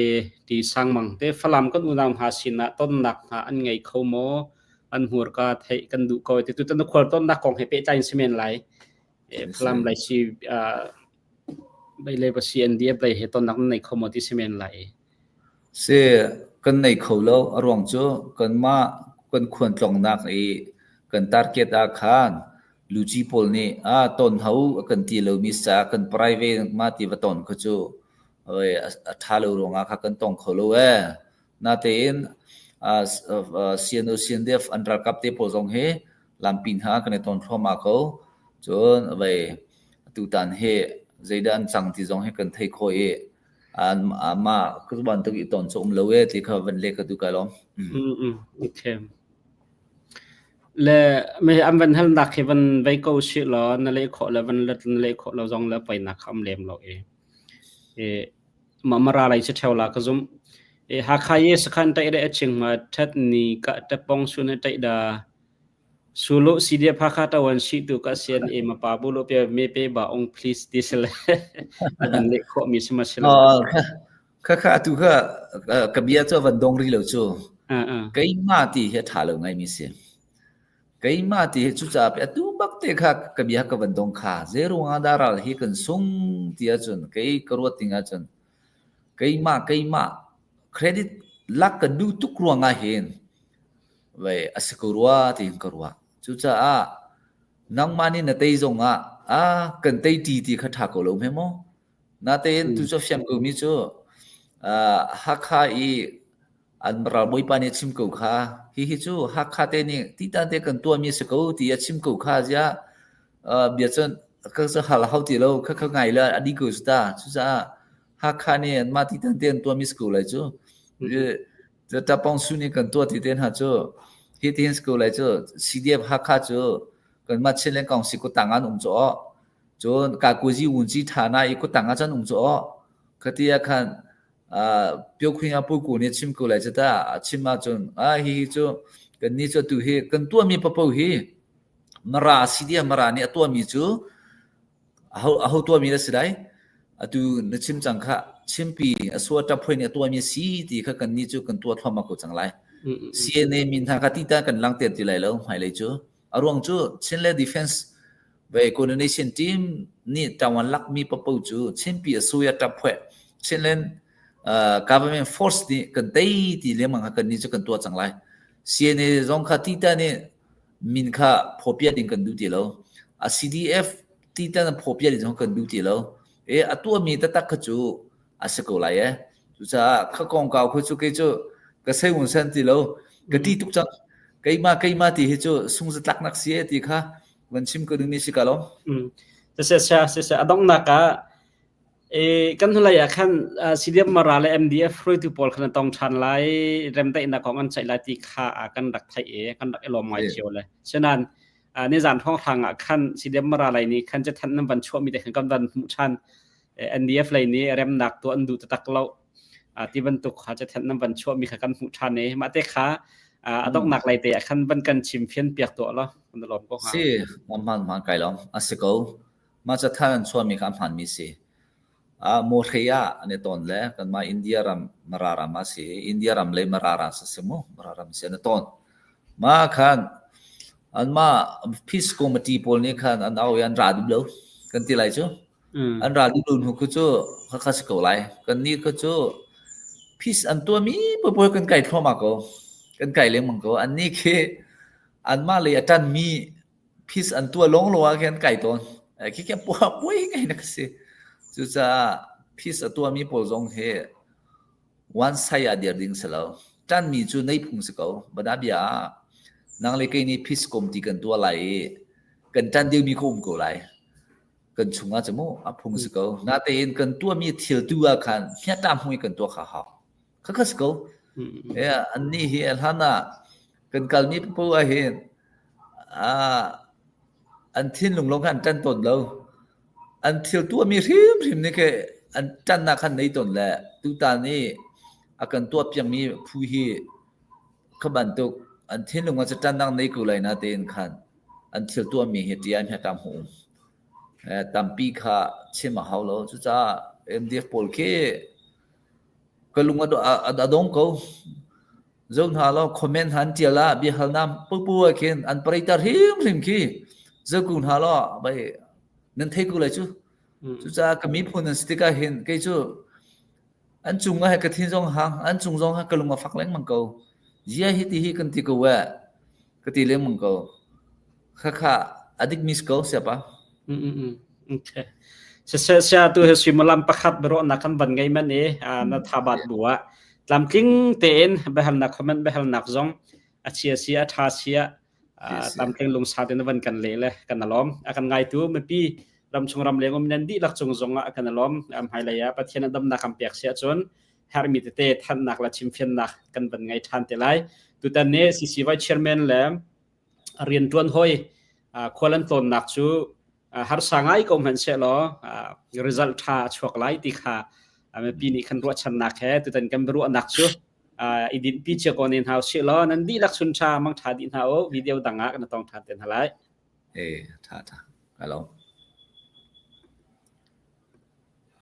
A: ti sangmang te Falam kan unau hna sinah tonnak hna an ngei kho maw an hmurka theih kan duh ko ti tutan khual tonnak kong he pehtlai in si men lai Falam lai si bei le ba CNDF lei he tonnak nan nei kho maw ti si men lai.
B: Si kan nei kho lo a ruang cu kanmah kan khuan tlongnak i kan target ah khan luci pawl nih a ton ho a kan ti lomi sa kan private ma ti va ton kha cu a ṭha lo ruangah kha kan tong kho lo ee. Natein CNO CNDF an ralkap te pawl zong hi lampi hna kan i ton thluahmah ko. Cun vei tutan hi zeidah an cang ti zong hi kan thei khawh i mah bantuk i ton cu um lo ee ti kha van leh ka duh kai lawm.
A: Okay. Le me an van hal nak hi van vei ko si law na leh khawh le van let na leh khawh lo zong le poi nak kha um lem lo e. E ma mara lai si theo la ka zum. E Hakha ye sakhan tai re aching ma that ni ka tapong su na tai da sulu CDF Hakha tawan si tu ka sian e ma pa bu lo pe me pe ba ong please ti sele an leh khawh mi sima silo.
B: Kha kha atu kha ka bia cu van dong rih lo cu. Keimah ti hi a ṭha lo ngaimi si. Keimah ti hi cucaah pei atu bak te kha ka bia ka van dong kha. Zei ruangah dah ral hi kan sung ti ahcun kei ka ruat ding ahcun keimah keimah credit lak ka duh tuk ruangah hin vei a si ko rua tiin ka ruah. Cucaah nangmah nih na tei zongah ah kan tei ṭi ti kha ṭha ko lo hme maw? Natein tu cu a fiang komi cu Hakha i an ralbawipa nih a chim ko kha. Hihi cu Hakha te nih titan te kan tuahmi a si ko ti a chim ko kha ziah bia cun ka cu hal hau ti lo kha kha ngai le a dih ko cu ta. Cucaah Hakha nih anmah titan te an tuahmi si ko lai cu. Tapong su nih kan tuah ti te hna cu hi ti hin si ko lai cu CDF Hakha cu kanmah Chinland Council kutang an um cu aw. Cun kakuzi wunci ṭha na i kutang ah cun um cu aw. Khati ah khan Pyokhwing ah Puku nih chim ko lai cu ta. A chim ahcun ah hihi cu kannih cu atu hi kan tuahmi papo hi Mara CDF Mara nih a tuahmi cu aho aho tuahmi na si lai. Atu na chim cang kha chimpi a sua ṭaphuai nih a tuahmi a si ti kha kannih cu kan tuah thluahmah ko cang lai. CNA min hna kha ti ta kan langhter ti lai lo hmailei cu. A ruang cu Chinland Defense. Ve coordination team nih ṭawan lakmi paohpaoh cu Chinpi Asoya ṭaphueh Chinland government force nih kan tei ti lengmang kha kannih cu kan tuah cang lai. CNA zong kha tita nih min kha phawpiah ding kan duh ti lo. A CDF tita na phawpiah ding zong kan duh ti lo. E a tuahmi taktak kha cu a si ko lai e. Cucaah kha kongkau kha cu kei cu ka sei un san ti lo. Ka ti tuk cang. Keimah keimah ti hi cu sungzatlaknak si e ti kha van chim ka duhmi si ka lo.
A: Siseh siseh a donghnak ah e kan hnulei ah khan CDF Mara le MDF hruaitu pawl khan an tong ṭhan lai remdaihnak kong an ceih lai ti kha kan rak theih i kan rak i lawm ngai cio le sinain nizan hrawnghrang ah khan CDF Mara lei nih khan cathanh nan van chuahmi te khan kan van hmuh ṭhan NDF lei nih remnak tuah an duh taktak lo ti bantuk kha cathanh nan van chuahmi kha kan hmuh ṭhan i mah te kha a donghnak lei te ah khan van kan chim fian piak tuah law kan lawm ko hnga.
B: Si, hmaan hmaan kai lawm. A si ko. Mah cathanh an chuahmi kha a hmaanmi si. Mawhrei ah an i tawn le kanmah India ram Mara ram ah si. India ram lei Mara ram si mu. Mara ram si an i tawn. Mah khan anmah peace committee pawl nih khan an au i an ra duh lo kan ti lai cu. An ra duh lo hnu khu cu khakha si ko lai. Kannih kha cu peace an tuahmi paohpaoh kan kai thluahmah ko. Kan kai lengmang ko. Annih khi anmah lei a ṭanmi peace an tuah lawnglawng ah khin an kai tawn. Khi puai ngai na ka si. Cucaah peace a tuahmi pawl zong hi one side ah dir ding si lo. Ṭanmi cu nei phung si ko. Banabia ah nang le kei nih peace committee kan tuah lai i kan ṭan dingmi kha um ko lai. Kan chungah cu mu a phung si ko. Natein kan tuahmi thil tu ah khan hmiata hmui kan tuah kha hau. Khakha si ko. Annih hi hlan ah kan kalmi paoh ah hin an thinlung lawng kha an ṭan tawn lo. An thil tuahmi hrimhrim nih khi an ṭannak khan nei tawn le tutan i a kan tuahpiakmi phu hi kha bantuk an thinlung ah cu ṭannak nei ko lai natein khan an thil tuahmi hi ṭian he tam hu. Tampi kha chim a hau lo. Cucaah MDF pawl khi ka lung a dong ko. Zo hna law comment han ṭial ah biahalnak paohpaoh ah khin an pareiter hrimhrim khi zo ko hna law bai nan thei ko lai cu. Cucaah ka miphun an si tikah hin kei cu an cung ah ka thin zong hang an cung zong ah ka lung a fak lengmang ko. Zia hi ti hi kan ti ko eh ka ti lengmang ko. Khakha a dikmi si ko siapa.
A: Okay. Siseh sia tu hi suimilam pakhat biaruahnak kan van ngei man i na thabat bu ah tlamtling tein biahalnak comment biahalnak zong a chia si a tha si ah tlamtling lungsa tein van kan le le kan alawm a kan ngaitu mipi ramchung ram leng um nan dihlak cung zong ah kan alawm hmailei ah Pathian a damnak kan pek si ahcun herhmi tete thannak le chimfiannak kan van ngei than te lai tutan ni CCY chairman le rianṭuan hoi khual an tlawnnak cu harsa ngai ko hmanhsehlaw result ṭha a chuak lai ti kha mipi nih khan ruahchannak he tutan kan biaruahnak cu i dinhpi cia ko ne hna usih law nan dihlak chun ṭha mang ṭha dih hna u video dang ah kan tong ṭhan te hna lai.
B: Eh, ṭha ṭha. Hello.